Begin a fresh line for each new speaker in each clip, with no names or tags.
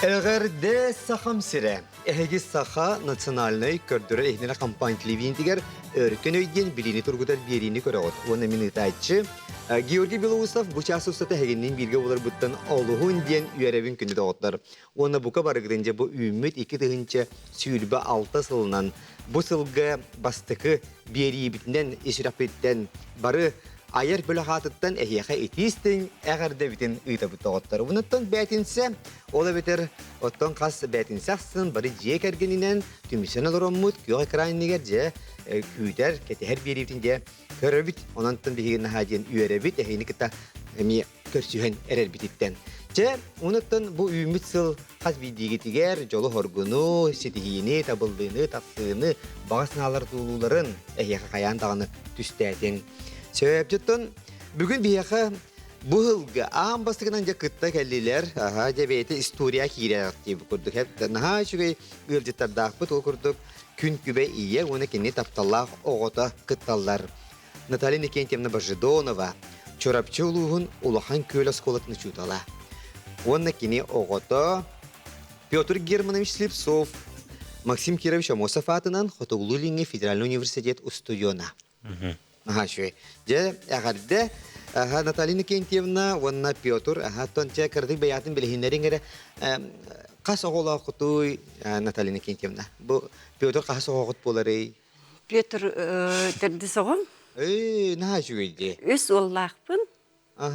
Эҕэрдэ Сахам сирэ! Эһиги Саха национальнай көрдөрөр иһитиннэрэр компания телевидениетигэр Өркөн өй диэн билиини тургутар биэриини көрөҕүт. Уонна мин ыытааччы Георгий Белоусов бу чаас устата эһигинниин бииргэ буоларбыттан олуһун диэн үөрэбин күндү доҕоттор. Уонна бука барыгытын дьэ бу үүммүт 2026 сылынан бу сылга бастакы биэриибитинэн ис сүрэхпиттэн бары айар бөлөх аатыттан эһиэхэ итиистиҥ эҕэрдэбитин ыытабыт доҕоттор. Бунуттан бээтинсэ, ол эбэтэр оттон хас бээтинсэ ахсын бары дьиэ кэргэнинэн түмсэн олороммут күөх экран иннигэр дьэ күүтэр, кэтэһэр биэриибитин дьэ көрөбүт. Онон биһиги наһаа диэн үөрэбит, эһигини кытта эмиэ көрсүһэн эрэрбититтэн. Чэ, онуттан бу үүммүт сыл хас биирдиигитигэр дьолу-хоргуну, ситиһиини, табыллыыны, тахсыыны, баҕа санаалар туолууларын эһиэхэ хайаан даҕаны түстээтин. Сөп, бүгүн биһиэхэ бу сылга аан бастакынан дьэ кытта кэллилэр. Аха, дьэ бэйэтэ история киирэр дии курдук. Наһаа үчүгэй ыалдьыттардаахпыт. Ол курдук күн күбэй ийэ уонна кини тапталлаах оҕото кытталлар. Наталья Никентьевна Божедонова, Чурапчы улууһун Улахан Күөл оскуолатын учуутала. Уонна кини оҕото Петр Германович Слепцов, Максим Кирович Амосов аатынан Хотугулуу-Илиҥҥи федеральнай университет устудьуона. Аха, үчүгэй. Дьэ, эҕэрдэ аха, Наталья Никентьевна уонна Петр, аха, тон чэ, кыратык бэйэҕитин билиһиннэриҥ эрэ. Хас оҕолооххутуй, Наталья Никентьевна? Бу Петр хас оҕоҕут буоларый?
Петр төрдүс оҕом.
Ээ, наһаа үчүгэй дии.
Үс уоллаахпын,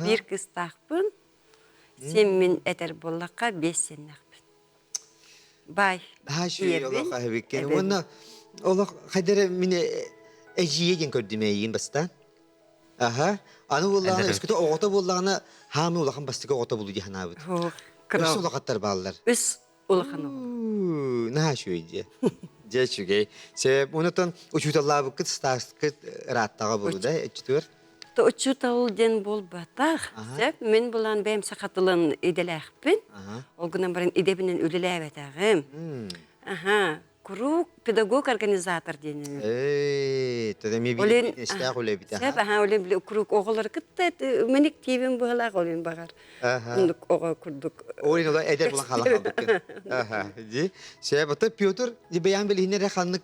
биир кыыстаахпын. Сиэммин этэр буоллахха, биэс сиэннээхпин. Бай.
Наһаа үчүгэй олох эбиккин. Уонна олох хайдара мин эдьиийэ диэн көрдүм эйиин бастаан. Аха. Аны буоллаҕына, өскөтө оҕото буоллаҕына, хаамыы улахан бастакы оҕото булуу дии санаабыт. Үс улахаттар бааллар.
Үс улахан оҕо.
Наһаа үчүгэй дии. Дьэ үчүгэй. Сөп. Онутан учууталлаабыккыт стааскыт ырааттаҕа буолу да өччүтүгэр?
Учуутал диэн буолбатах. Сөп. Мин булан бэйэм саха тылын идэлээхпин. Ол гынан баран идэбинэн үлэлээбэтэҕим. Аха. Куруук педагог-организатор диэн.
Ээ, тогда эмиэ биир истээх үлэбит.
Сөп, аха, олен били куруук оҕолор кытта мэник тиибин быһалаах олен баҕар. Оннук оҕо курдук.
Олен ола эдэр була хала халбыккын. Аха, ди. Сөп, ото Петр, бэйэҥ билиһиннэрэ ханнык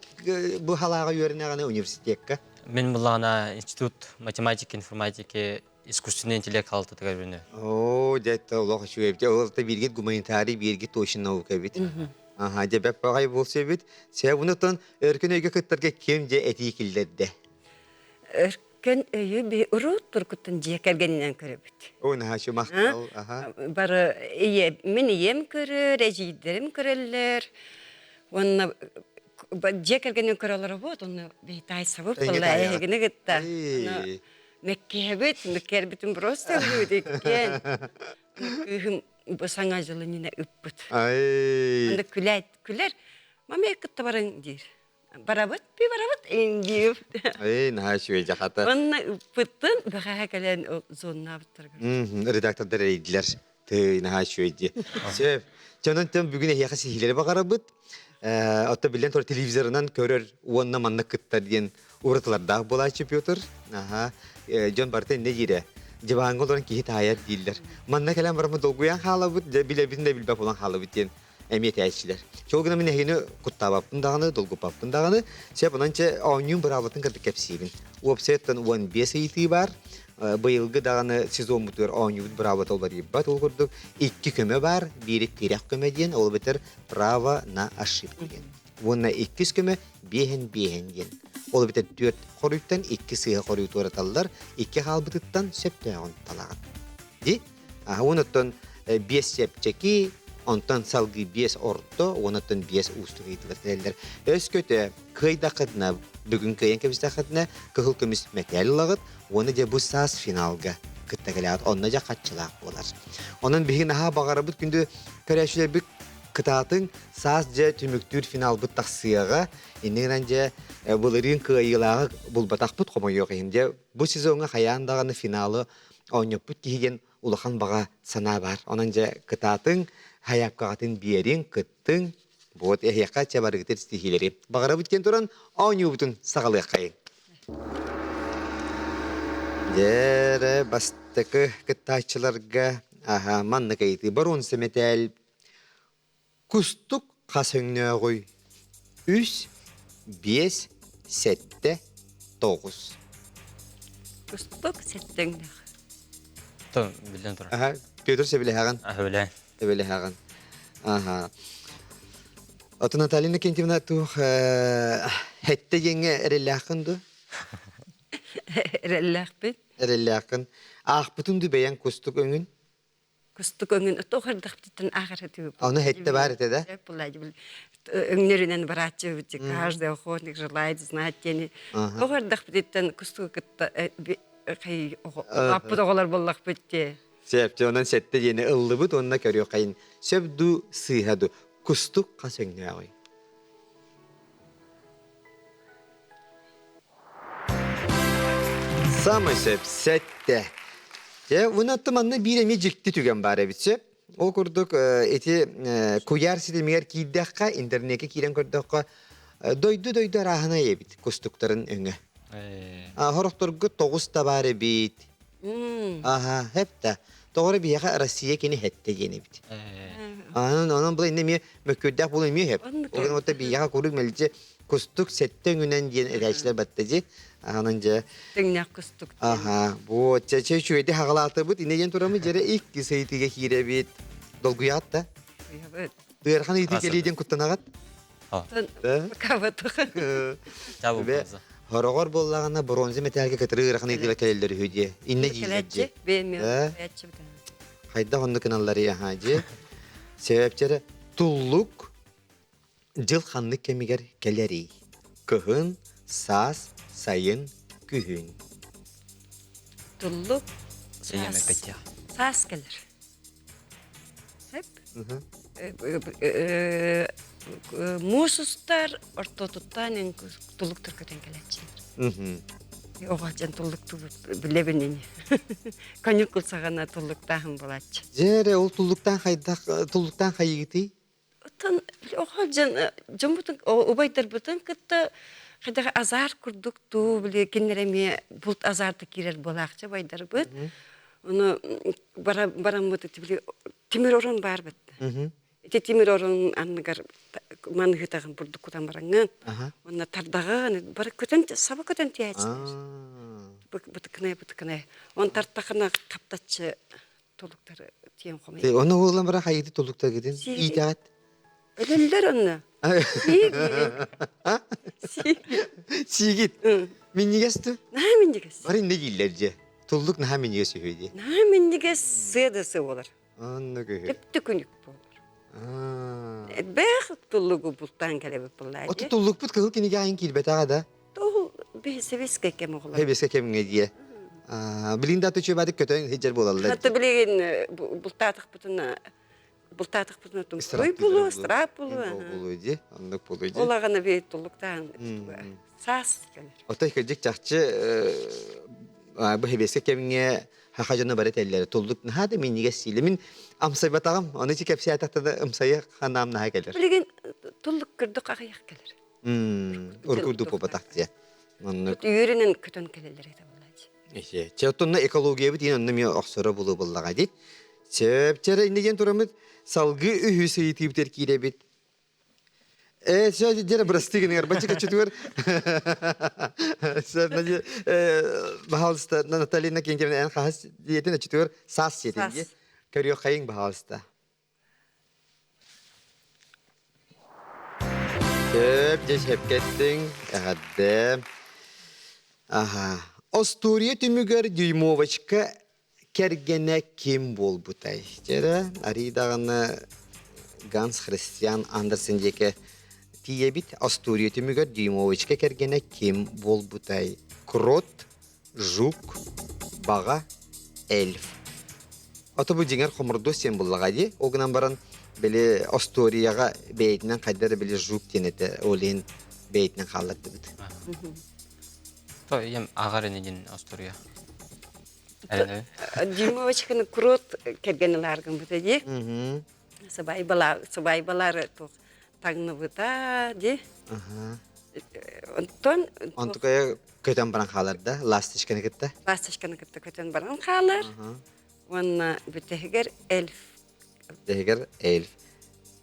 бу халааҕа үөрэнэҕинэ университекка?
Мин буллаҕына институт математики, информатики, искусственный интеллект халтатыгар үүнү.
Оо, дьэ, олох үчүгэй эбит. Ол бииргит гуманитарий, бииргит точный наука эбит. Аха, дьэ, бэп баҕай буолсу эбит. Сэ, бунутан өркөн өйгө кыттарга ким дьэ этии киллэрдэ?
Өркөн өйү би урут туркуттан дьиэ кэргэнинэн көрөбүт.
Ой, наһаа үчүгэй махтал. Аха.
Бары ийэ, мин ийэм көрөр, эдьиийдэрим көрөллөр. Уонна дьиэ кэргэнин көрөлөрө буот, онно бэйтай сабып буолла эһигини кытта. Мэккиһэбит, мэккиэрбитин просто өлүүт иккиэн. Кыыһым саҥа дьылы нина ыппыт. Анда күлээт, күлэр. Мама кытта баран диир. Барабыт, би барабыт диир.
Эй, наһаа үчүгэй дьахата.
Онно ыппыттын бэҕэһээ кэлэн зоннаабыттаргар.
Редактордар эрийдилэр. Тыый, наһаа үчүгэй дии. Сөп. Дьонон тем бүгүн эһиэхэ сиһилэри баҕарабыт. Оттон биллэн турар телевизорынан көрөр уонна манна кыттар диэн уратылардаах буолааччы Петр. Аха. Дьон барыта иннэ диирэ. Дьыбааҥҥа олорон киһи таайар дииллэр. Манна кэлэн бараммыт долгуйан хаалабыт, дьэ билэбитин да билбэт буолан хаалабыт диэн эмиэ этээччилэр. Чол гына мин эһигини куттаабаппын даҕаны, долгуппаппын даҕаны. Сөп, онон чэ оонньуум быраабылатын кытта кэпсиибин. Уопсайыттан 15 ыйытыы баар. Быйылгы даҕаны сезоммутугар оонньуубут быраабылата уларыйбат. Ол курдук икки көмө баар. Биири тирэх көмө диэн, ол эбэтэр право на ошибку диэн. Уонна иккис көмө биэһин биэһин диэн. Ол эбэтэр түөрт хоруйтан икки сыыһа хоруй туораталлар, икки хаалбытыттан сөптөөҕүн талаҕын. Ди? Уон оттон биэс чэпчэки, онтон салгыы биэс орто, уон оттон биэс уустук ыйытыылар кэлэллэр. Өскөтө кыайдаххытына, бүгүн кыайан кэбистэххитинэ, кыһыл көмүс мэтээл ылаҕыт, уонна дьэ бу саас финалга кытта кэлэҕит, онно дьэ хаччылаах буолар. Онон биһиги наһаа баҕарабыт күндү көрөөччүлэрбит кытаатыҥ, саас дьэ түмүктүүр финалбыт тахсыаҕа. Иннинэн дьэ былырыын кыайыылааҕы булбатахпыт хомойуох иһин. Дьэ бу сезоҥҥа хайаан даҕаны финалы оонньоппут киһи диэн улахан баҕа санаа баар. Онон дьэ кытаатыҥ, хайаапкаҕытын биэриҥ, кыттыҥ. Вот эһиэхэ чэ барыгытыр ситиһиилэри баҕарабыт диэн туран оонньуубутун саҕалыаххайыҥ. Дьэ бастакы кыттааччыларга аха маннык ыйытыы боруонса мэтээл. Кустук хас өҥнөөҕүй? Үс, биэс, сэттэ, тоҕус.
Кустук сэттэ өҥнөөх.
То билэн турар.
Аха, Петр сөбүлэһэҕин?
Сөбүлээн.
Сөбүлэһэҕин. Аха. Ото Наталья Иннокентьевна туох хэттэ диэҥҥэ эрэллээххин дуо?
Эрэллээхпин.
Эрэллээххин. Аахпытын ду бэйэҥ кустук өҥүн?
Кустук өҥүн туох эрдэхпититтэн ааҕар этибит.
Ону хэттэ баар этэ да?
Өҥнөрүнэн барааччыбыт каждый охотник желает знать диэни туох эрдэхпититтэн кустугу кытта аппыт оҕолор буоллахпыт дии.
Сөп, онон сэттэ диэни ыллыбыт уонна көрүөххэйин. Сөп дуу, сыыһа дуу. Кустук хас өҥнөөҕүй? Самый сөп, сэттэ. Дьэ, уонна манна биир эмиэ дьикти түгэн баар эбит сөп. Ол курдук ити куйаар ситимигэр киирдэххэ, интернеккэ киирэн көрдөххө, дойду-дойду арааһынай эбит кустуктарын өҥө. Хорохторго тоҕус да баар эбит. Аха, хеп да. Тоҕо биһиэхэ Россия кини хэттэ диэн эбит. Онон онон бұл инне эмиэ мөккүөрдээх буолу эмиэ хеп. Ол отта биһиэхэ куруук мэлдьи кустук сэттэ өҥүнэн диэн этээччилэр батта дии. Анан дьэ.
Өҥнөөх кустук.
Аха, бу чэ үчүгэйди хаҕалаатыбыт. Инне диэн турамы дьэрэ икки сыйтыга киирэбит. Долгуйаат да. Ыарахан ыйытыы кэлии диэн куттанаҕыт? Хороҕор буоллаҕына бронза мэтээлгэ кытары ыарахан ыйытыылар кэлэллэр үһү диэ. Иннэ дииллэр дьиэ. Хайдах оннук гыналларый аһаа дьиэ. Себепчэрэ туллук дьыл ханнык кэмигэр кэлэрий? Кыһын, саас, сайын, күһүн.
Туллук саас кэлэр. Муус устар ортотуттан тулуктар көтөн кэлээччилэр. Оҕо дьон туллук билэбин ини. Каникул саҕана туллуктааһын буолааччы.
Дьэ ол туллуктаан хайдах туллуктаан хайыгытый?
Оттон оҕо дьон дьоммутун убайдарбытын кытта хайдах азар курдук туу били кинилэр эмиэ булт азарта киирэр буолаахчы убайдарбыт. Ону бараммыт били тимир орон баар бытта. Ити тимир орон анныгар маныһытаҕын бурдук кутан бараҥҥын. Онно тардаҕын бары көтөн саба көтөн тиээччилэр. Бытыкынай бытыкынай. Он тартахына хаптаччы толуктар тиэн хомуй.
Оны уолан бара хайыты толуктар гидин иитээт.
Өлөллөр онно.
Сиигит. Минньигэс ту?
Наһаа минньигэс.
Бары инне дииллэр дьэ. Туллук наһаа минньигэс үһү дии.
Наһаа минньигэс сыа да сыа болар.
Оннук үһү.
Түптү күнүк болар. Бэх туллугу бултаан кэлэбит буллаа
Оту туллукпут кыһыл кинигэ айын киирбэтэҕэ да.
Тоҕу сэбиэскэй кэм оҕолор.
Сэбиэскэй кэмҥэ диэ. Билигин да төчүөбаадык көтөн сылдьар буолаллар.
Хатта билигин бултаатахпытына бултаатахпытына туй булу, страп булу.
Булу ди, оннук булу ди.
Ол аҕана би туллуктаан саас кэлэр.
Отой кырдьык чахчы бу сэбиэскэй кэмҥэ хаха дьоно бары этэллэр туллук наһаа да минньигэс сиилэ. Мин амсайбатаҕым, ону ити кэпсээтэхтэринэ ымсайа ханаам наһаа кэлэр.
Билигин туллук кырдык аҕыйах кэлэр.
Уркурдук буолбатах дьэ. Оннук.
Үөрүнэн көтөн кэлэллэр этэ буолааччы.
Эһэ. Чэ, оттонно экологиябыт иин онно эмиэ охсоро булуу буллаҕа дии. Сөп, чэ, инне диэн тураммыт салгыы үһүс ыйытыыбытыгар киирэбит. Э, все, дьэ, бырастыы гыныгар, бачча каччытыгар. Сөп, баһаалыста, Наталья Иннокентьевна, эн хаһыс диэтин өччүтүгэр саас сиэтин дии. Көрүөххэйиҥ, баһаалыста. Сөп, дьэ сөпкө эттиҥ. Эҕэрдэ. Аха. Остуоруйа түмүгэр дюймовочка кэргэнэ ким буолбутай? Дьэ арый даҕаны Ганс Христиан Андерсен диэки тиийэбит. Остуоруйа түмүгэр дюймовочка кэргэнэ ким буолбутай? Крот, Жук, баҕа, эльф. Ото бу дьиҥэр хомурдуос диэн буллаҕа дии. Ол гынан баран били остуоруйаҕа бэйэтинэн хайда эрэ били жук диэн этэ. Ол иһин бэйэтинэн хааллардыбыт.
То ийэм ааҕар ини диэн остуоруйа.
Дюймовочканы крот кэргэн ылааргыммыта дии. Сыбаайбалаары туох таҥныбыта дии. Онтон
Онтукайа көтөн баран хаалар да, ласточканы кытта.
Ласточканы кытта көтөн баран хаалар. Уонна бүтэһигэр эльф.
Бүтэһигэр эльф.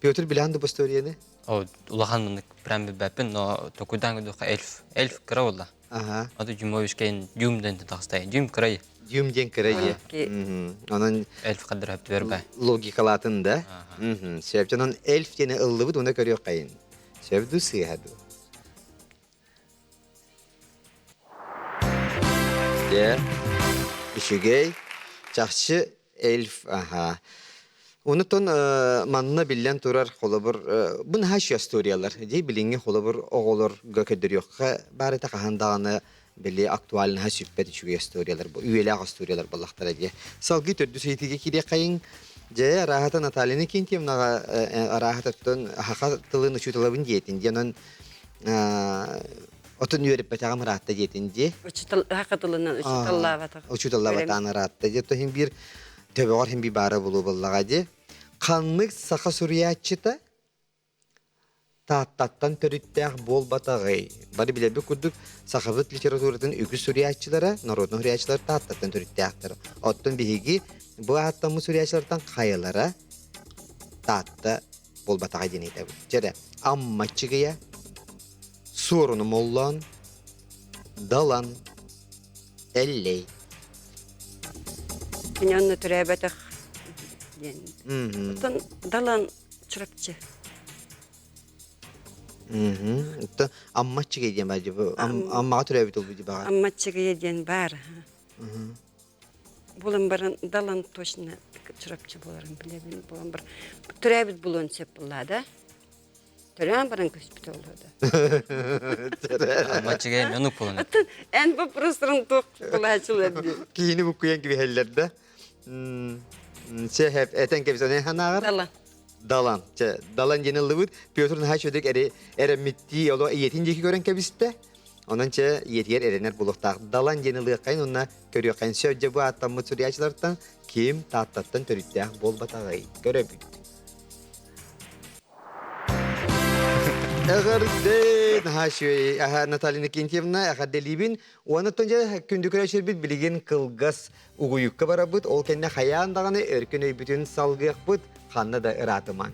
Петр билээн да историяны?
О, улахан мынык прям билбэппин, но токуйдаан көрдөххө эльф. Эльф кыра буолла.
Ага.
Аты Дюймовичкейн Дюм диэн тахстай. Дюм кырай.
Дюм диэн кыра дии. Онон
эльф кадыр хөптүбэр бай.
Логикалаатын да. Сөп. Онон эльф диэни ыллыбыт уна көрүөх хайын. Сөп ду сыыһа ду. Дьэ, үчүгэй. Чахчы эльф, аха. Онутон манна биллэн турар холобур бу наһаа үчүгэй историялар. Дии билиҥҥи холобур оҕолорго көрдөрүөххэ баар этэ хаһан даҕаны били актуальнаһа сүппэт үчүгэй историялар бу үйэлээх историялар буоллахтара дии. Салгыы төрдүс ыйытыыга киириэххэйиҥ. Дьэ, арааһата Наталья Никентьевнаҕа арааһатыттан саха тылын учууталабын диэтин. Диэн онон Отун үөрүппэтэҕим ыраатта диэтин дии.
Учутал хака тылынан учуталлаабатах.
Учуталлаабатаан ыраатта дии. Оттон биир төбөҕөр хин би баара булуу буллаҕа дии. Ханнык саха суруйааччыта Тааттаттан төрүттээх буолбатаҕый? Бары билэрбит курдук, сахабыт литературатын үгүс суруйааччылара, народнай суруйааччылар Тааттаттан төрүттээхтэр. Оттон биһиги бу ааттаммыт суруйааччылартан хайалара Таатта буолбатаҕа диэн ыйытабыт. Дьэ Амма Чыгыйа, Суоруну Моллоон, Далан, Эллэй.
Кини онно төрөөбөтөх диэн. Оттон Далан Чурапчы.
Оттон Амма Чыгыйа диэн баар Аммаҕа төрөөбүт ол баҕар.
Амма Чыгыйа диэн баар. Булан баран Далан точно Чурапчы буоларын билэбин. Булан бар төрөөбүт булуон сөп буолла да. Төрөөн баран көспүтэ олоо да.
Амма Чыгыйа менук булан.
Оттон эн вопростарын туох булаачылар дии.
Киһини буккуйан кибиһэллэр да. Сehep этен кэбисэнэ ханааҕар.
Далан.
Далан. Чэ, Далан диэн ыллыбыт. Петр наһаа үчүгэй эри эрэммиттии оло ийэтин диэки көрөн кэбистэ. Онон чэ ийэтигэр эрэнэр булуохтаах. Далан диэн ылыаххайын уонна көрүөххэйин сөп дьэ бу ааттаммыт суруйааччылартан ким Тааттаттан төрүттээх буолбатаҕый? Көрөбүт. Эҕэрдэ наһаа үчүгэй аһа Наталья Никентьевна эҕэрдэлиибин. Уонна оттон дьэ күндү көрөөччүлэрбит билигин кылгас угуйукка барабыт. Ол кэннэ хайаан даҕаны өркөн өйбүтүн салгыахпыт, ханна да ыраатымаҥ.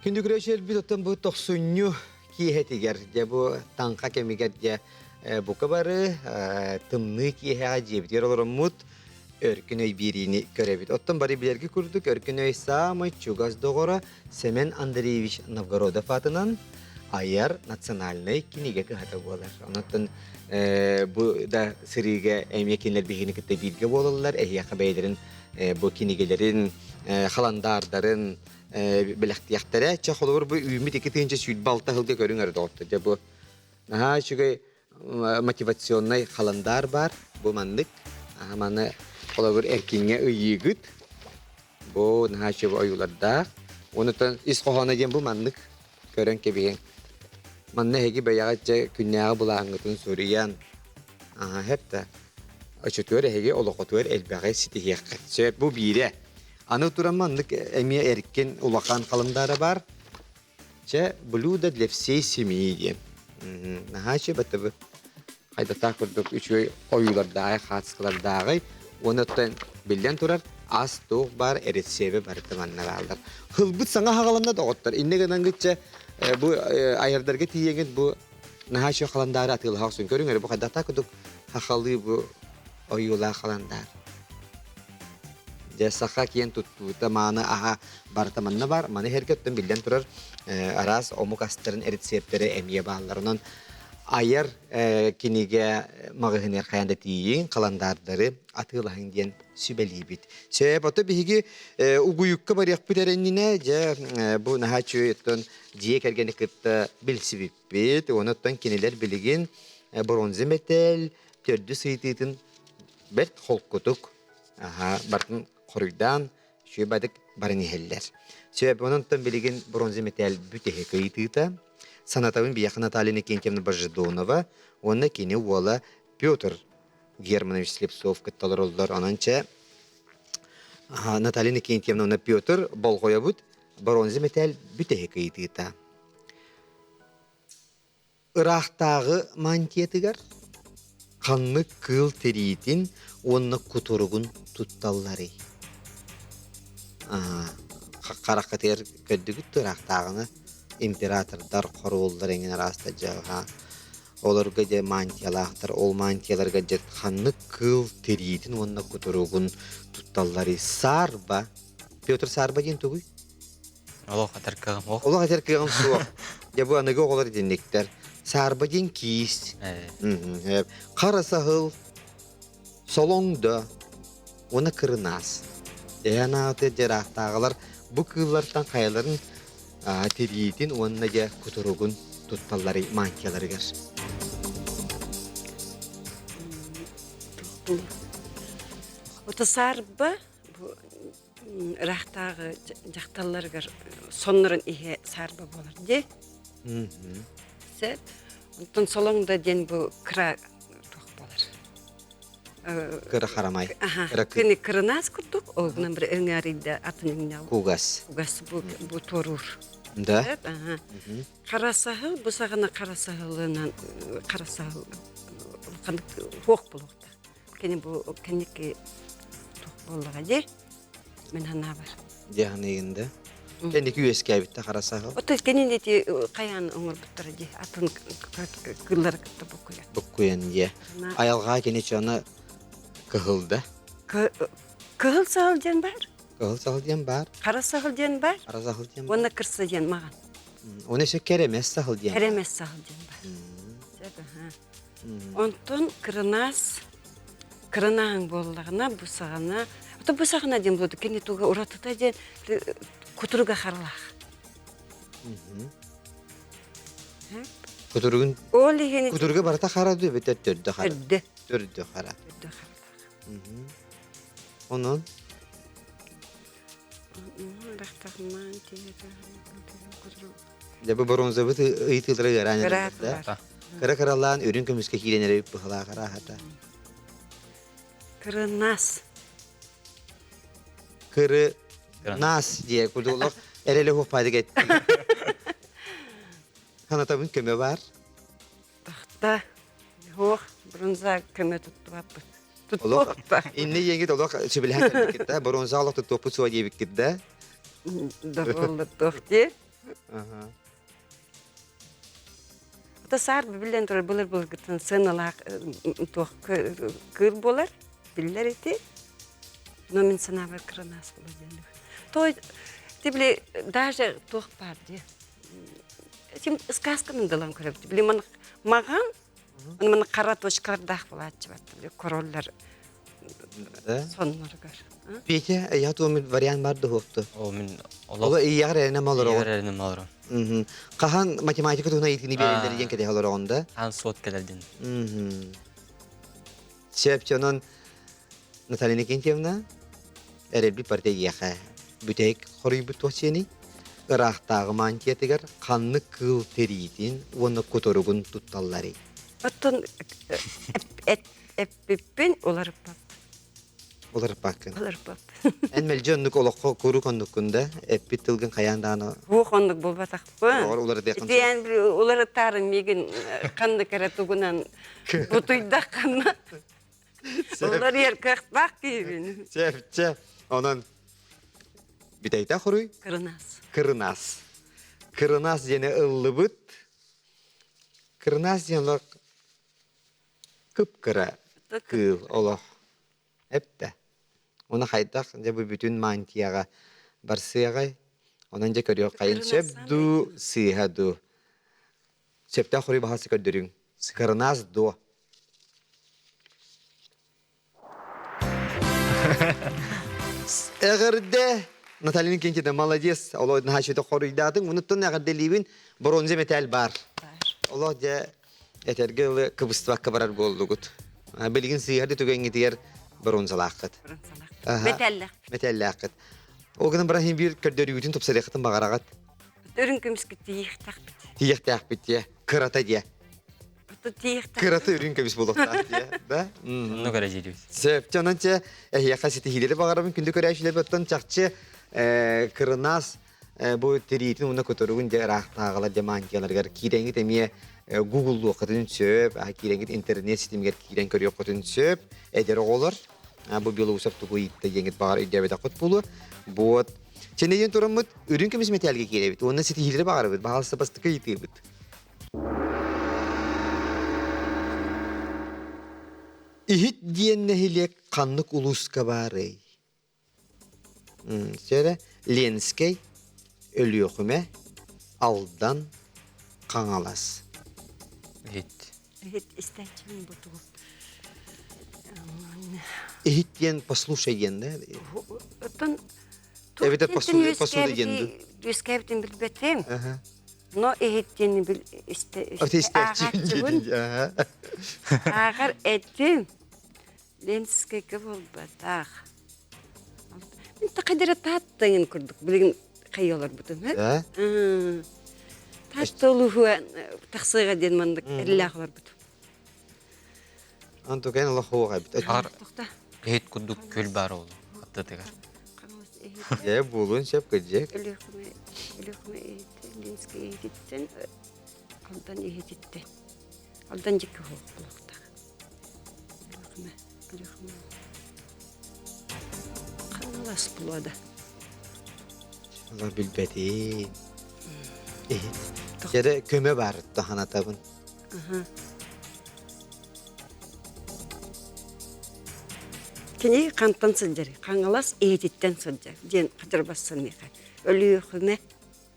Күндү көрөөччүлэрбит оттон бу тохсунньу киэһэтигэр дьэ бу таҥха кэмигэр дьэ бука бары тымныы киэһэҕэ дьиэбитигэр олороммут Өркөн өй биэриини көрөбүт. Оттон бары билэргэ курдук Өркөн өй саамай чугас доҕоро Семен Андреевич Новгородов аатынан айар национальнай кинигэ кыһата буолар. Онон бу да сырыыга эмиэ кинилэр биһигини кытта бииргэ буолаллар. Эһиэхэ бэйэлэрин бу кинигэлэрин, халандаардарын бэлэхтиэхтэрэ. Чэ, холобур, бу үүммүт 2026 сылга көрүҥ эрэ доҕоттор. Дьэ, бу наһаа үчүгэй мотивационнай халандаар баар. Бу маннык. Маны холобур эркиҥҥэ ыйыыгыт. Бу наһаа үчүгэй ойуулардаах. Онутан ис хоһооно диэн бу маннык көрөн кэбиһиҥ. Манна эһиги бэйэҕит дьэ күннээҕи былааҥҥытын суруйан, аһа сөп да. Оччотугар эһиги олоххутугар элбэҕи ситиһиэххит. Сөп, бу биирэ. Аны туран маннык эмиэ эркин улахан халандаара баар. Чэ, блюдо для всей семьи диэн. Наһаа үчүгэй баттабы. Хайдатаах курдук үчүгэй ойуулардааҕы, хаацкалардааҕы. Уонна оттон биллэн турар, ас туох баар эрэсиэбэ барыта манна бааллар. Хылбыт саҥа хаҕаланна доҕоттор. Иннэ гынангытча бу айардарга тиийэҥит бу наһаа үчүгэй халандаары атыылаһа охсун. Көрүҥ эрэ бу хайдахтаах курдук хахалыы бу ойуулаах халандаар. Дьэ, саха киэн туттуута, мааны аһа барыта манна баар. Маны иһэргэ оттон биллэн турар араас омук астарын рецептэрэ эмиэ бааллар. Онон айар кинигэ маҕаһыыныгар хайаан да тиийиҥ, халандаардары атыылаһыҥ диэн сүбэлиибит. Сөп, ото биһиги угуйукка барыахпыт эрэ иннинэ, дьэ, бу наһаа үчүгэй оттон дьиэ кэргэни кытта билсибиппит. Уонна оттон кинилэр билигин бронза мэтээл төрдүс ыйытыытын бэрт холкутук аха бартын хоруйдаан үчүгэй баран иһэллэр. Сөп, онон билигин бронза мэтээл бүтэһик ыйытыыта. Санатабын биһиэхэ Наталья Иннокентьевна Божедонова уонна кини уола Петр Германович Слепцов кытта олороллор. Онон чэ, Наталья Никентьевна Петр болҕойобут бронза мэтээл бүтэһик ыйытыыта. Ыраахтааҕы мантиятыгар ханнык кыыл тириитин уонна кутуругун тутталларый? Хараххытыгар көрдүгүт ыраахтааҕыны императордар, хоруоллар эҥин араастар дьаҕа Олорго дьэ мантиялаахтар, ол мантияларга дьэ ханнык кыыл тириитин уонна кутуругун тутталларый? Саарба. Петр Саарба диэн тугуй?
Олох этэр кыаҕым суох.
Олох этэр кыаҕым суох. Дьэ бу аныгы оҕолор итинниктэр. Саарба диэн киис. Хара саһыл, солоҥдо уонна кырынаас. Эһэн ааты дьараахтааҕылар бу кыыллартан хайаларын тириитин уонна дьэ кутуругун тутталларый мантияларыгар.
Ото саарба бу ыраахтааҕы дьахталларыгар соннорун иһэ саарба буолар дии. Сөп. Онтон солоҥдо диэн бу кыра туох буолар.
Кыра харамай.
Аха. Кини кырынаас курдук, ол гынан бір өҥөрүйдэ атын өҥнөөх.
Кугас.
Кугас бу, бу туоруур.
Да.
Аха. Хара саһыл, бу саҕана хара саһылынан хара саһыл ханнык хуох булуохта. Кини бу кэнники туох буоллаҕа дии мин санаабар.
Дьаһаныйын да. Кэнники үөскээбитте хара саһыл.
Ото кэнин ити хайаан оҥорбуттара дии атын кыллары кытта буккуйан.
Буккуйан дии. Айылҕа кини чоно кыһылда.
Кыһыл саһыл диэн бар.
Кыһыл саһыл диэн бар.
Хара саһыл диэн бар.
Хара саһыл диэн бар.
Уонна кырса диэн маҕан.
Оны өссө кэрэмэс саһыл диэн.
Кэрэмэс саһыл диэн бар. Онтон кырынаас кырынааһыҥ буоллаҕына бу саҕана ото бу саҕана диэн буолду кини туга уратыта диэн кутуруга харалаах.
Кутуругун
Ол иһин
кутуруга барыта хара дуу эбэтэр төрдө хара?
Төрдө.
Төрдө хара.
Төрдө харалаах.
Онон Дьэ бу боруонзабыт ыйытыылара ыараан эрэллэр да. Кыра кыралаан үрүҥ көмүскэ киирэн эрэ быһалаах арааһата.
Кырынаас.
Кыры нас диэ кудулох эрэлэ хуохпаадык этти. Ханатабын көмө бар.
Тахта. Хуох бронза көмө туттубаппыт.
Олох инне иэҥит олох сөбүлэһэн кэлбиккит да боруонса олох туттуохпут суо диэбиккит да.
Да буолла дии. Ата саар биллэн турар былыр былыргыттан сыаналаах туох кыыл буолар биллэр ити. Но мин санаабар кыранаас буолар диэн. Той ти били даже туох баар дии. Тим сказканы дылан көрөбүт. Били маҕан Маны хара точкалардаах булааччыбат короллар сонноругар.
Петя, я туом вариант бар дуһуохту.
О, мин
олох ияҕар эрэнэ малороо.
Ияҕар эрэнэ малороо.
Хаһан математика туһуна иитини биэрэллэр диэн кэтэһэ олороҕун да?
Хаан суот кэлэр дин.
Сөп, онон Наталья Никитьевна эрэлбит барыта эйиэхэ бүтэһик хоруйбут туох сиэний? Ыраахтааҕы мантиятыгар ханнык кыыл тириитин уонна кутуругун тутталларый?
Оттон эппиппин уларыппаппын.
Уларыппаккын.
Уларыппаппын.
Эн мэлдьи оннук олоххо куруук оннуккун да эппит тылгын хайаан даҕаны
Суох оннук буолбатахпын.
Уларытыаххын
Ити эн уларытаарым миигин ханнык эрэ тугунан бутуйдаххына Уларыйар кыахтаах киһибин.
Чэ, чэ. Онон бүтэйдэ хоруй?
Кырынаас.
Кырынаас. Кырынаас диэни ыллыбыт. Кырынаас диэн олох кып-кыра кыыл олох. Эптэ. Оны хайдах дьэ бу бүтүн мантияҕа барсыаҕай? Онон дьэ көрүөххэйин сөп дуу, сыыһа дуу. Сөптөөх хоруй баһасы көрдөрүҥ. Кырынаас дуо? Эҕэрдэ! Наталья Никитина, молодец! Олоо наһаа үчүгэй хоруйдаатыҥ. Онуттан эҕэрдэлиибин. Бронза мэтээл баар. Олох дьэ этэргэ дылы кыбыстыбакка барар буоллугут. Билигин сыыһар да түгэҥҥитигэр бронзалааххыт.
Мэтээллээх.
Мэтээллээххит. Ол гынан баран биир көрдөрүүгүтүн тупсарыаххытын баҕараҕыт.
Өрүн көмүскэ тиийиэхтээхпит.
Тиийиэхтээхпит дьэ. Кырата дьэ. Кыраты үрүҥ көмүс буолуохтаах дии, да?
Оннук эрэ диирбит.
Сөп. Онон чэ, эһиэхэ ситиһиилэри баҕарабын күндү көрөөччүлэр оттон чахчы кырынаас бу тириитин уонна көтөрүгүн дьэ ыраахтааҕылар дьэ мантияларыгар киирэҥҥит эмиэ гугллуоххутун сөп, киирэҥҥит интернет ситимигэр киирэн көрүөххүтүн сөп. Эдэр оҕолор бу Белоусов тугу ыйытта диэҥҥит баҕар өйдөөбөтөххүт буолуо. Вот. Чэнэйэн тураммыт үрүҥ көмүс мэтээлгэ киирэбит уонна ситиһиилэри баҕарабыт. Баҕалса бастакы ыйытыыбыт. Иһит диэн нэһилиэк ханнык улууска баарый? Сэрэ Ленскэй, Өлүөхүмэ, Алдан, Хаҥалас.
Иһит.
Иһит истээччибин бу тугу?
Иһит диэн послушай диэн да?
Оттон
Эбэтэр посуда, посуда диэн дуу?
Үөскээбитин билбэтим. Но иһиттин бил истэ ааҕааччыбын. Ааҕар этим. Ленскэйгэ буолбатах. Мин тахайдара тааттаҥын курдук билигин хайа олорбутум.
Да?
Таатта улууһуа тахсыаҕа диэн маннык эрэлээх олорбутум.
Антукен олох хуох эбит.
Аар иһит курдук күл баар ол аттытыгар.
Дьэ буолуон сөп кырдьык.
Өлүөхүмэ Өлүөхүмэ иһиттэн Ленскэй иһититтэн Алдан иһититтэн Алдан дьикки хуох булуохтаах. Өлүөхүмэ Өлүөхүмэ Хаҥалас булуода.
Олор билбэтин. Иһит. Дьэрэ көмө баар таханатабын.
Кини хантан сылдьар? Хаҥалас иһититтэн сылдьар диэн хатырбассан миэхэ. Өлүөхүмэ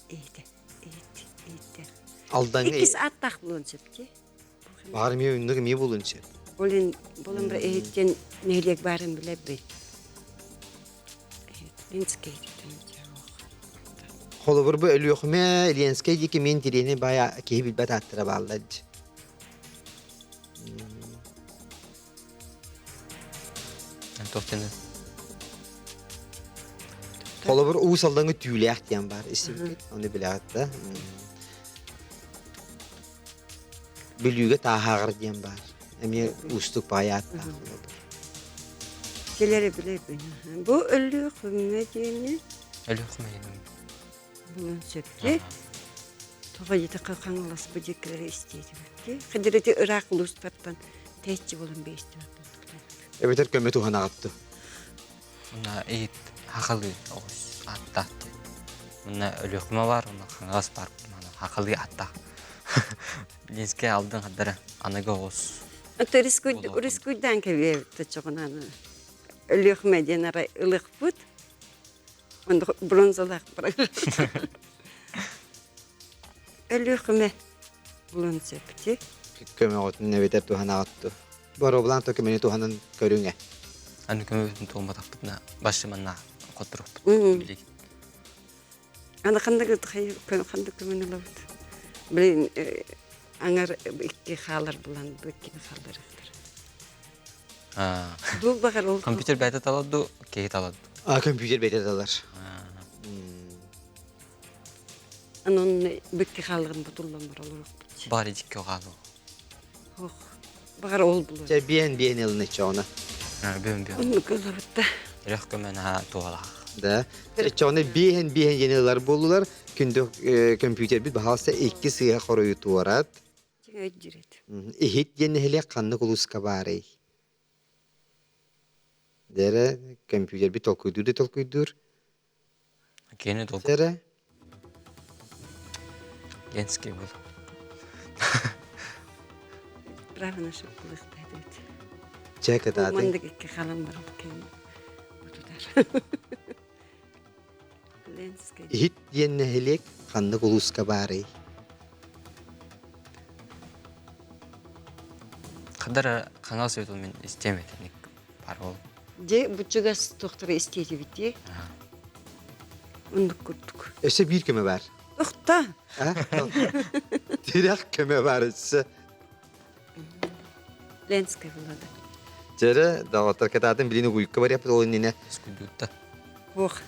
иһитэ, иһит, иһиттэр.
Алдаҥҥа
Иккис ааттаах буолуон сөп дии.
Баар эмиэ үннүк эмиэ буолуон сөп.
Ол иһин булан бара иһиттэн нэһилиэк баарын билэбин. Ленскэй иһититтэн
Холобур бу Өлүөхүмэ, Ленскэй диэки мин тириэни баайа киһи билбэт ааттара бааллар дии.
Туох диэн
Холобур Уус Алдаҥҥа түүлээх диэн баар истибиккит, ону билэҕит да. Бүлүүгэ Тааһааҕар диэн баар. Эмиэ уустук баай ааттаах холобур.
Кэлэри билэбин. Бу Өлүөхүмэ диэни
Өлүөхүмэ диэн.
Булан сөптө. Тоҕо диэтэххэ Хаҥаласпыт диэкилэри истиэтибит. Хадирити ыраах улуустартан тэйиччи булан биэстибэт
Эбэтэр көмө туһанаҕыт дуу?
Мына иһит хахалыы оҕус ааттаах диэн. Мына Өлүөхүмэ бар, мына Хаҥалас бар, мына хахалыы ааттаах. Ленскэй алдын хаддара аныгы оҕус.
Ото рискуйдаан кэбиэбит чоҕунан Өлүөхүмэ диэн арай ылыхпыт. Онно бронзалаах барар. Өлүөхүмэ булан сөпти.
Көмөҕүтүн эбэтэр туһанаҕыт дуу? Боруобалаан то көмөнү туһанан көрүҥ ээ.
Аны көмөбүтүн туһамматахпытына башыманна хотторохпут билигин.
Аны ханнык ханнык көмөнү ылабыт? Блин, аҥар икки хаалар булан бу иккини хаалларыахтар. Дуу баҕар ол
Компьютер бэйэтэ талар дуу, киһи талар дуу?
А, компьютер бэйэтэ талар.
Анон бикки хаалларын бутуллан бар олорохпут.
Баҕар икки хаалу.
Ох, баҕар ол булуо.
Чэ, биэн биэн ылын иччоҕуна.
Бүөн бүөн.
Оннук ылабыт да.
Үрэх көмөн аха туһалаах.
Да. Иччоҕуна биэһэн биэһэн диэн ылар буоллулар. Күндү компьютербит баһаалыста икки сыыһа хоруйу туорат.
Өйдүрет.
Иһит диэн нэһилиэк ханнык улууска баарый? Дэрэ компьютербит толкуйдуур да толкуйдуур.
Кини толкуй.
Дэрэ
Ленский был.
Право на шоколад эбит.
Чэ кытаатыҥ.
Маннык икки халан баран кэлин бутутар. Ленский.
Иһит диэн нэһилиэк ханнык улууска баарый?
Хадара Хаҥалас эбит ол мин истиэм этэ бар ол.
Дьэ буччугас туохтара истиэтибит дии. Оннук курдук.
Өссө биир көмө баар.
Охта.
Тирэх көмө баар өссө.
Ленская булада.
Дьэрэ, доҕоттор кытаатын билин угуйукка барыахпыт ол иннинэ.
Скудуутта.
Ох.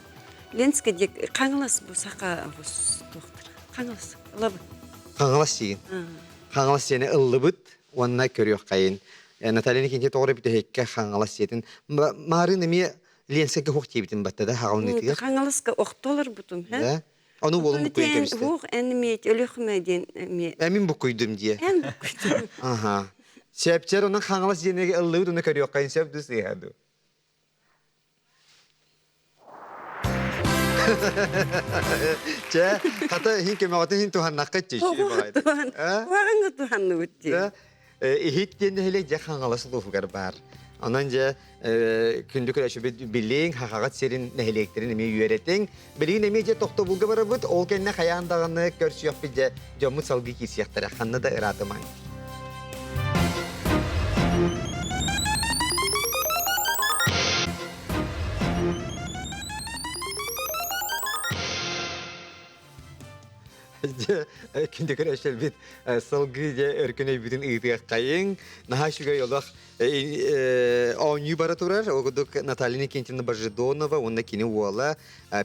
Ленская диэк Хаҥалас бу саха туохтар. Хаҥалас. Ылабын.
Хаҥалас сиин. Хаҥалас сиэни ыллыбыт. Уонна көрүөххэйин. Наталья Никитична тоҕо эрэ бүтэһиккэ Хаҥалас сиэтин. Маарын эмиэ Ленскэйгэ уһук диэбитин батта да хаҕалыныытыгар.
Хаҥаласка охтолорбутум, һэ?
Да. Ону уолум буккуйан кэбистэ.
Уһук эн эмиэ Өлүөхүмэ диэн эмиэ.
Эмин буккуйдум дии.
Эн буккуйдум.
Аха. Сөпчер онон Хаҥалас диэнигэ ыллыбыт уна көрүөххэйин сөп дуу сыыһа дуу. Чэ, хата иһин көмөҕөтүн иһин туһаннахха
Туһаҕыҥҥа туһанныбыт дии.
Иһит диэн нэһилиэк дьэ Хаҥалас улууһугар баар. Онон дьэ күндү көрөөччүбүт билиҥ, хахаҕат сирин нэһилиэктэрин эмиэ үөрэтиҥ. Билигин эмиэ дьэ тохтобулга барабыт, ол кэннэ хайаан даҕаны көрсүөхпүт дьэ дьоммут салгыы киирсиэхтэрэ, ханна да ыраатымаҥ. Дьэ, күндү көрөөччүлэрбит салгыы дьэ өркөн өйбүтүн ыытыаххайыҥ. Наһаа үчүгэй олох оонньуу бара турар. Ол курдук Наталья Никитина Божедонова уонна кини уола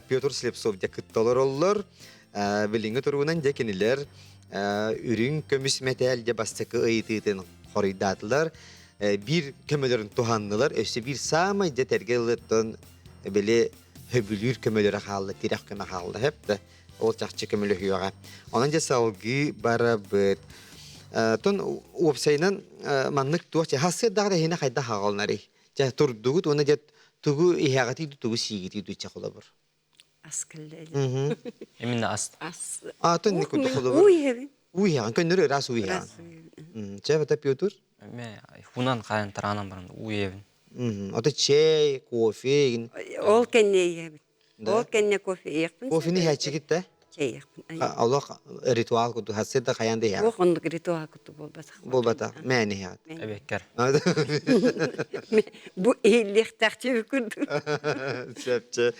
Петр Слепцов дьэ кытта олороллор. Билиҥҥи туругунан дьэ кинилэр үрүҥ көмүс мэтээл дьэ бастакы ыйытыытын хоруйдаатылар. Биир көмөлөрүн туһаннылар. Өссө биир саамай дьэ тэргэ ылыттан били хөбүлүүр көмөлөрө хаалла, тирэх көмө хаалла. Хөп да ол чахчы көмөлөһүөҕэ. Онон дьэ салгыы барабыт. Тон уопсайынан маннык туох чэ хассыардаҕа эһине хайдах аҕалынарый? Чэ турдугут уонна дьэ тугу иһэҕитий тугу сиигитий дуу чэ холобур.
Ас кэллэ.
Именно ас.
Ас.
Атын не курдук холобур.
Уу иһэбин.
Уу иһэҕин көннөрү ыраас уу иһэҕин. Чэ бата Петр?
Ме хунан хайан тараанан баран уу иһэбин.
Ото чэй, кофе.
Ол кэннэ иһэбин. Ол кэннэ кофе иэхпин.
Кофены иһээччигит да?
Чэйиэхпин.
Олох ритуал курдук хасыр да хайан да иһэҕин.
Ох оннук ритуал курдук буолбатах.
Буолбатах. Мээн иһэҕит.
Эбиэккэр.
Бу иһиллиэхтээх чэби курдук.
Сөп, чэ.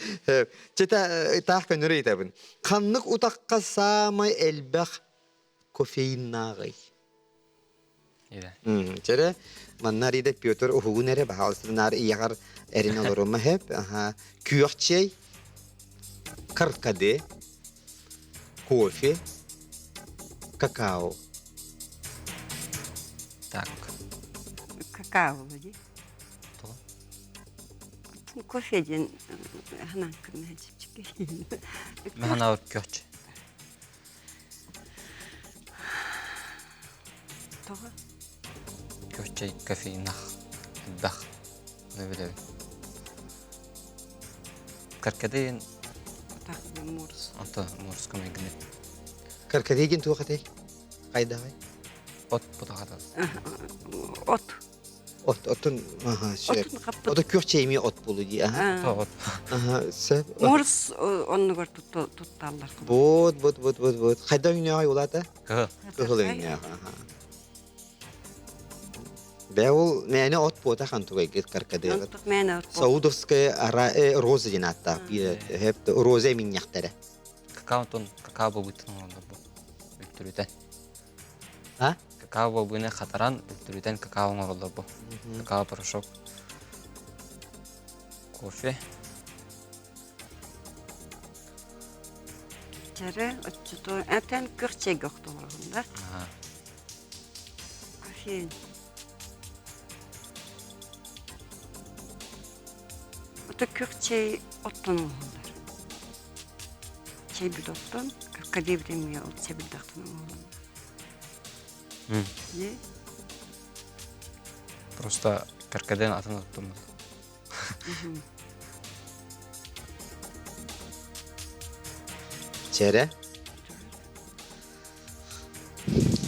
Чэ, таах көннөрү ыйытабын. Ханнык утахха саамай элбэх кофеиннааҕый? Чэрэ, манна Рида Петр уһугун эрэ баһаалыстынаар ийэҕэр эрин олорума хэп. Күөх чэй, каркаде, кофе, какао.
Так.
Какао дии. Кофе диэн ханаан көрмөһө чипчикки.
Махана күөх чэй.
Тоҕо?
Күөх кофейнах элбэх. Ону билэбин. Каркадейн
Так, морс.
Ото морска майгыны.
Каркадейгин туох этэй? Хайдаҕай?
От путахата.
От.
От, оттон, аха, сөп. Ото күөх чэй эмиэ от буолу дии, аха.
От.
Аха, сөп.
Морс оннугар тутталлар.
Бут, бут, бут, бут, бут. Хайда өҥнөөҕүй улаата?
Кыһыл.
Кыһыл өҥнөөх, аха. Бэ ол мээнэ от буота хантугайгыт каркадыагыт.
Мээнэ от.
Саудовская ара роза диэн ааттаах биир роза эминньэхтэрэ.
Какао тон какао бобутун оҥороллор бу. Үлтүрүтэн.
А?
Какао бобуны хатаран үлтүрүтэн какао оҥороллор бу. Какао порошок. Кофе.
Чары оччото этен күөх чэйгэ охтолорун да. Кофе. Ото күөх чэй оттон оҥоһуллар. Чэй бүт оттон, кадебит эмиэ ол сэбирдэхтэн оҥоһуллар. Не?
Просто каркаден атын оттоммут.
Чэрэ.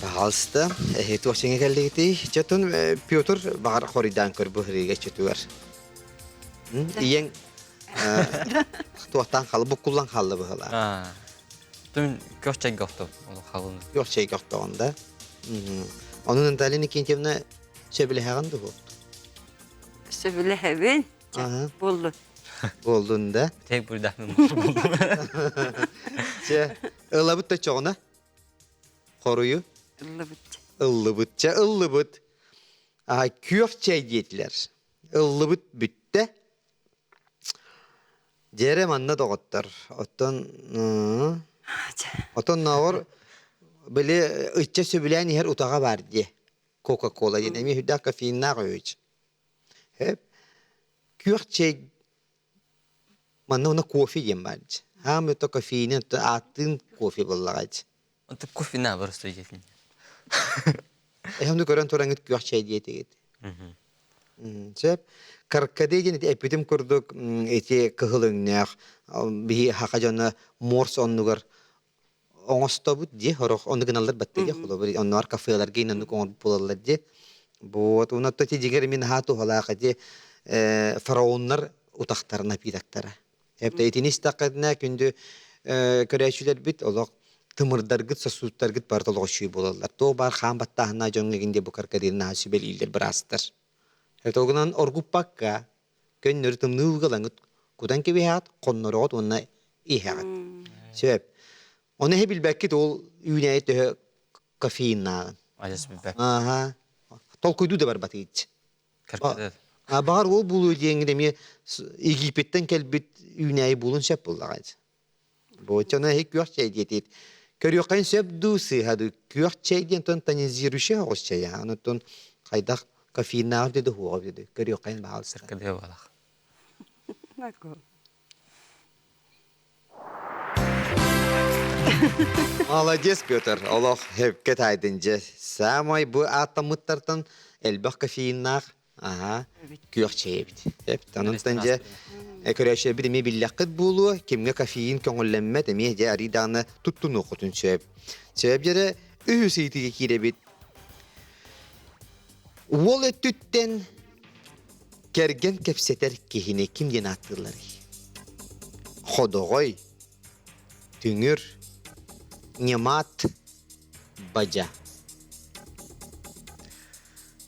Пожалуйста, эһи туох сиҥэ кэллигитий? Чэтун Петр баҕар хоруйдаан көр быһырыыга чөтүгэр. Ийэҥ туохтаан хаалла, буккуллан хаалла быһылаа.
Түн күөх чайга охтон, ол халын.
Күөх чайга охтоҕун да. Ону Наталья Никитьевна сөбүлэһэҕин дуо?
Сөбүлэһэбин. Буоллун.
Буоллун да.
Тек бурдахмын болду.
Чэ, ылабыт да чоҕуна. Хоруйу.
Ыллыбыт.
Ыллыбыт. Чэ, ыллыбыт. А, күөх чэй диэтилэр. Ыллыбыт бүттэ. Дьэрэ манна доҕоттор. Оттон оттон ноҕор били ычча сөбүлээн иһэр утаҕа баар дии. Кока-кола диэн эмиэ үрдээх кофеиннаах өйүч. Күөх чэй манна уна кофе диэн баар. Хаам это кофеин ааттыын кофе буоллаҕа.
Онтук кофе на просто диэтин.
Эһэмни көрөн тураҥыт күөх чэй диэтигит. Сөп. Каркаде диэн эппитим курдук ити кыһыл өҥнөөх биһи хаха дьоно морс оннугар оҥостобут дии сорох ону гыналлар батта дии холобур оннугар кафеларга иннук оҥорбут буолаллар дии вот онно тижигер мин аһаа туһалаах ити фараоннар утахтар напитоктара эпте итини истэххитинэ күндү көрөөччүлэрбит олох тымырдаргыт сосудтаргыт барыта олох үчүгэй буолаллар туох баар хаан баттааһынаа дьоҥҥо гин диэ бу каркадины наһаа сүбэлииллэр быраастар Этогунан оргуппакка көннөрү тымныы ылгылаҥыт кутан кэбиһэҕит, хоннороҕут уонна иһэҕит. Сөп. Ону эһи билбэккит ол үүнээйи төһө кофеиннааҕын.
Адьас билбэт.
Ааһа. Толкуйдуу да барбатыгыт.
Кыркыдыр.
Баҕар ол буолуо диэҥҥин эмиэ Египеттэн кэлбит үүнээйи буолуон сөп буоллаҕа. Боччону эһи күөх чэй диэтиит. Көрүөххэ сөп дуу, сыыһа дуу. Күөх чэй диэн тон тонизирующий оҕус чэй. Онтон хайдах кофеиннаах диэди хуоҕа диэди. Көрүөххэ баалса.
Сыркадыа буолах.
Молодец, Петр. Олох хепке тайдын же. Самай бу ааттаммыттартан элбэх кофеиннаах Аха, күөх чэй эбит. Онон дьэ көрөөччүлэрбит эмиэ биллэххит буолуо, кимҥэ кофеин көҥүллэммэт эмиэ дьэ арыый даҕаны туттунуоххутун сөп. Сөп дьэрэ үһүс ыйытыыга киирэбит. Уол өттүттэн кэргэн кэпсэтэр киһини ким диэн ааттыылларый? Ходоҕой, түҥүр, ньымаат, бадьа.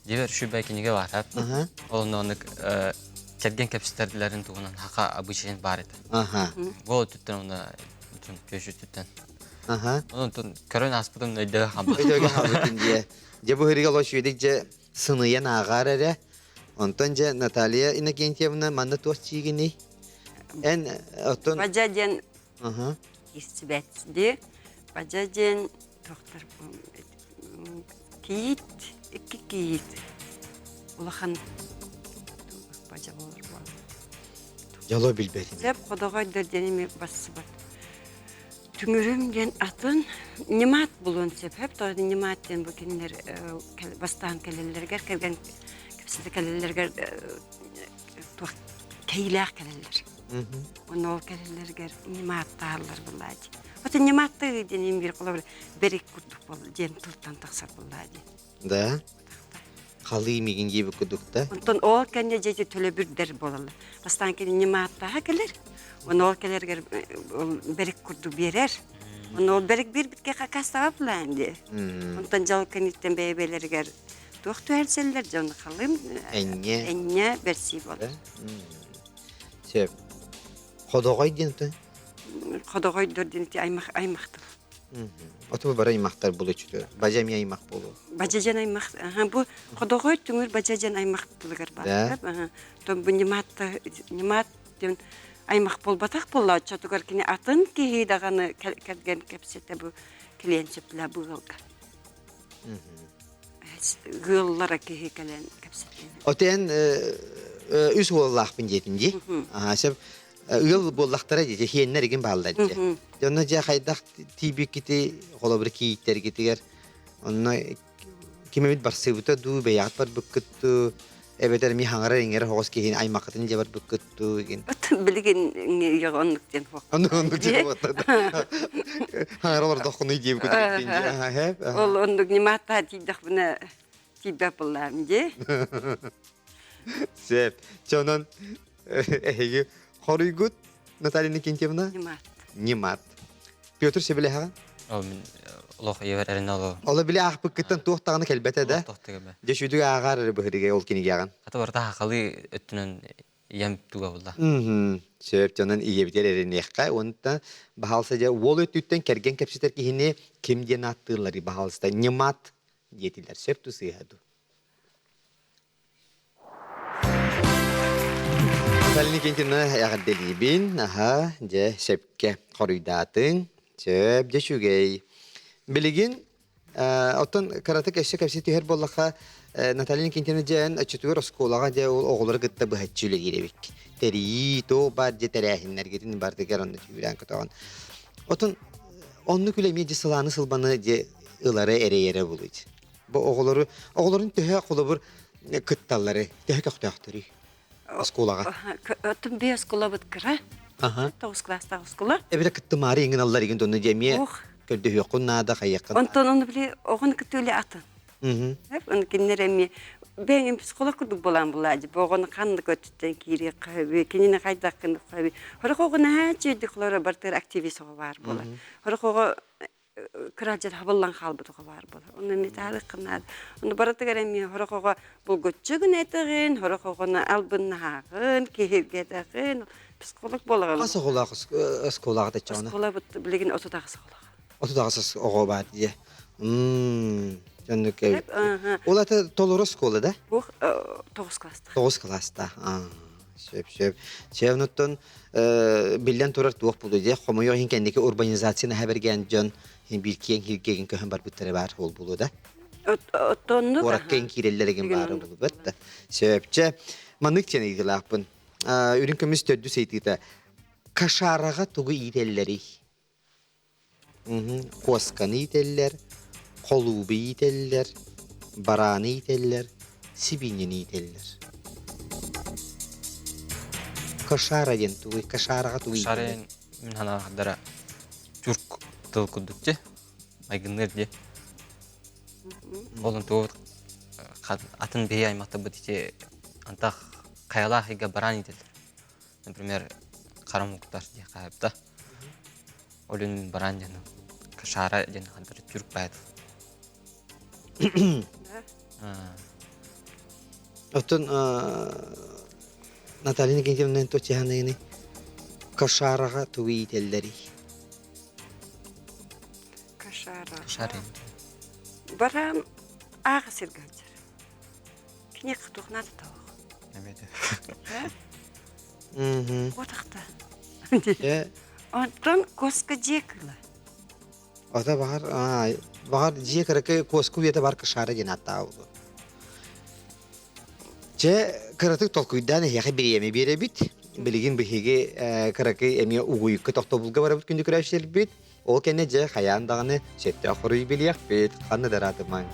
Дьиэбэр үчүгэй кинигэ баар. Ол онно кэргэн кэпсэтэрдилэрин туһунан хака обычайын баар этэ. Ол өттүттэн уонна күөс өттүттэн. Онон көрөн ааспытын өйдөбө хаалбыт.
Өйдөбө хаалбытын дьэ. Дьэ бу һырига олох үчүгэйдик дьэ сыныйан ааҕаар эрэ. Онтон дьэ Наталья Иннокентьевна манна туох чиигиний? Эн оттон
Бадьа диэн истибэт дии. Бадьа диэн тохтор кийиит, икки кийиит улахан бадьа буолар буолар.
Дьоло билбэтим.
Сөп ходоҕойдор диэн эми бассыбат. Түҥүрүм диэн атын ньымаат булуон сөп. Хөп тоҕо ньымаат диэн бу кинилэр бастаан кэлэллэригэр кэргэн кэпсэтэ кэлэллэригэр туох кэйилээх кэлэллэр. Онно ол кэлэллэригэр ньымааттааллар буллаа дии. Оттон ньымааттыы диэн им биир холобур бэрик курдук бол диэн тылтан тахсар буллаа дии.
Да. Халыы мигин диэбит курдук да.
Онтон ол кэннэ дьэ төлөбүрдэр буолаллар. Бастаан кини ньымааттааһа кэлэр. Ону ол кэлэргэр бэрик курдук биэрэр. Ону ол бэрик биэрбитке хакастаба булаан дии. Онтон дьол кэнниттэн бэйэ-бэйэлэригэр туох түһэрсэллэр дьон халым
Энньэ.
энньэ бэрсии буолар.
Сөп. Ходоҕой диэн ты?
Ходоҕойдор диэн ити аймах аймахтар.
Оту бары аймахтар булуччуту. Бажа эмиэ аймах буолуо.
Бажа дьэн аймах. Бу ходоҕой түҥүр бажа дьэн аймах тылыгар баар. Тон бу ньымаат ньымаат диэн аймах буолбатах буолла оччотугар кини атын киһи даҕаны кэргэн кэпсэтэ бу килиэн сөплэ бу ыалга. Ыаллара киһи кэлэн кэпсэтиэн.
Отен үс уоллаахпын диэтин дии. Сөп ыал буоллахтара дии, хиэннэр игин бааллар дии. Онно дьэ хайдах тиийбиккити холобур кийииттэргитигэр онно ким эмит барсыбыта дуу, бэйэҕит барбыккыт дуу, эбэтэр эмиэ хаҥарар иҥэрэр оҕус киһини аймаххытын дьэ барбыккыт дуу игин.
Билигин үйэҕэ оннук диэн суох.
Оннук оннук диэн Хаҥара олордоххунуй диэбиккит
Ол оннук ньымааттаа тиийдэхпинэ тиийбэт буоллаам дии.
Сөп. Чэ онон эһиги хоруйгут Наталья Никитьевна?
Ньымаат.
Ньымаат. Петр сөбүлэһэҕин?
Ол мин олох ийэбэр эрэнэ олоо.
Оло били аахпыккыттан туох даҕаны кэлбэтэ да?
Туох да кэлбэ.
Дьэ сүдүг ааҕаар эрэ быһырыгай ол кинигэҕин.
Хата барыта хахалыы өттүнэн ийэм туга булла.
Сөп, дьонун ийэбитигэр эрэниэххэ. Уонна баһаалыста дьэ уол өттүттэн кэргэн кэпсэтэр киһини ким диэн ааттыылларый баһаалыста ньымаат диэтилэр. Сөп дуу сыыһа дуу? Наталья Никитина эҕэрдэлиибин. Аһа, дьэ, сөпкө хоруйдаатыҥ. Сөп, дьэ, үчүгэй. Билигин Оттон кыратык өссө кэпсии түһэр буоллахха, Наталья Никитина дьээн оччотугар оскуолаҕа дьэ ол оҕолору кытта быһаччы үлэлиир эбиккит. Тэрийии, туох баар дьэ тэрээһиннэргитин бардыгар онно түүрээн көтөҕөн. Отон оннук үлэ эмиэ дьэ сылааны сылбаны дьэ ылара эрэйэрэ булуй. Бу оҕолору оҕолорун төһө холобур кытталлары, төһө көхтөөхтөрүй оскуолаҕа?
Оттон би оскуолабыт кыра.
Аха.
Тоҕус класстаах оскуола.
Эбэтэ кыттымаары иҥин аллар игин донну дьэ эмиэ
Ох.
көрдөһүөххүн наада хайыаххын.
Онтон ону били оҕону кытта үлэ атын. Оны кинилэр эмиэ бэйэҥ психолог курдук буолан булаадьы. Бу оҕону ханнык өттүттэн киириэххэ сөбүй, кинини хайдах гыныахха сөбүй. Хорох оҕо наһаа үчүгэйдик холоро бартыгар активист оҕо баар буолар. Хорох оҕо кыра дьыл хабыллан хаалбыт оҕо баар буолар. Онно эмиэ таһаарыахха наада. Ону барытыгар эмиэ хорох оҕо булгуччу гына этэҕин, хорох оҕону албыннаһаҕын, киһиргэтэҕин. Психолог буолаҕын.
Хас оҕолоох оскуолаҕа таччаҕына?
Оскуолабыт билигин 38 оҕолоох.
38 оҕо баар дии. Дьоннук эбит. Ол ата толору оскуола да?
Бух тоҕус класста.
Тоҕус класста. Сөп, сөп. Чэ, онуттан биллэн турар туох буолуо дии. Хомойуох иһин кэнники урбанизацияны хэбэргээн дьон биир киэҥ хиргэгин көһөн барбыттара баар ол буолуо да.
Оттоннук.
Куоракка киирэллэригин баара буолбат да. Сөп. Чэ, маннык диэн ыйытыылаахпын. Үрүҥ көмүс төрдүс ыйытыыта. Кашараҕа тугу иитэллэрий? Куосканы иитэллэр, холуубу иитэллэр, барааны иитэллэр, сибиинньэни иитэллэр. Кошара диэн тугуй? Кошараҕа тугу
Кошара
иитэллэр?
мин санаабыттара тюрк тыл курдук дии, майгынныыр дии. Ол онтугут атын биһи аймахтарбыт ити антах хайалаах ыйга бараан иитэллэр. Например, хара омуктар диэххэ хаһыпта. Олүн бараан диэн кашара диэн хантары түрк баайт.
Оттон Наталья Никитьевна Тотьяныны кашараҕа тугу иитэллэрий?
Кашара.
Кашара.
Бараан ааҕа сиргэ сылдьар. Киниэхэ туох наада тоох? Отахта. Онтон куоска дьиэ кыыла.
Ата баҕар, баҕар дьиэ кыракый куоска үйэтэ бар кышаара диэн ааттаабыт. Чэ, кыратык толкуйдаан эһиэхэ бириэмэ биэрэбит. Билигин биһиги кыракый эмиэ угуйукка тохтобулга барабыт күндү көрөөччүлэрбит. Ол кэннэ дьэ хайаан даҕаны сөптөөх хоруй билиэхпит, ханна да ыраатымаҥ.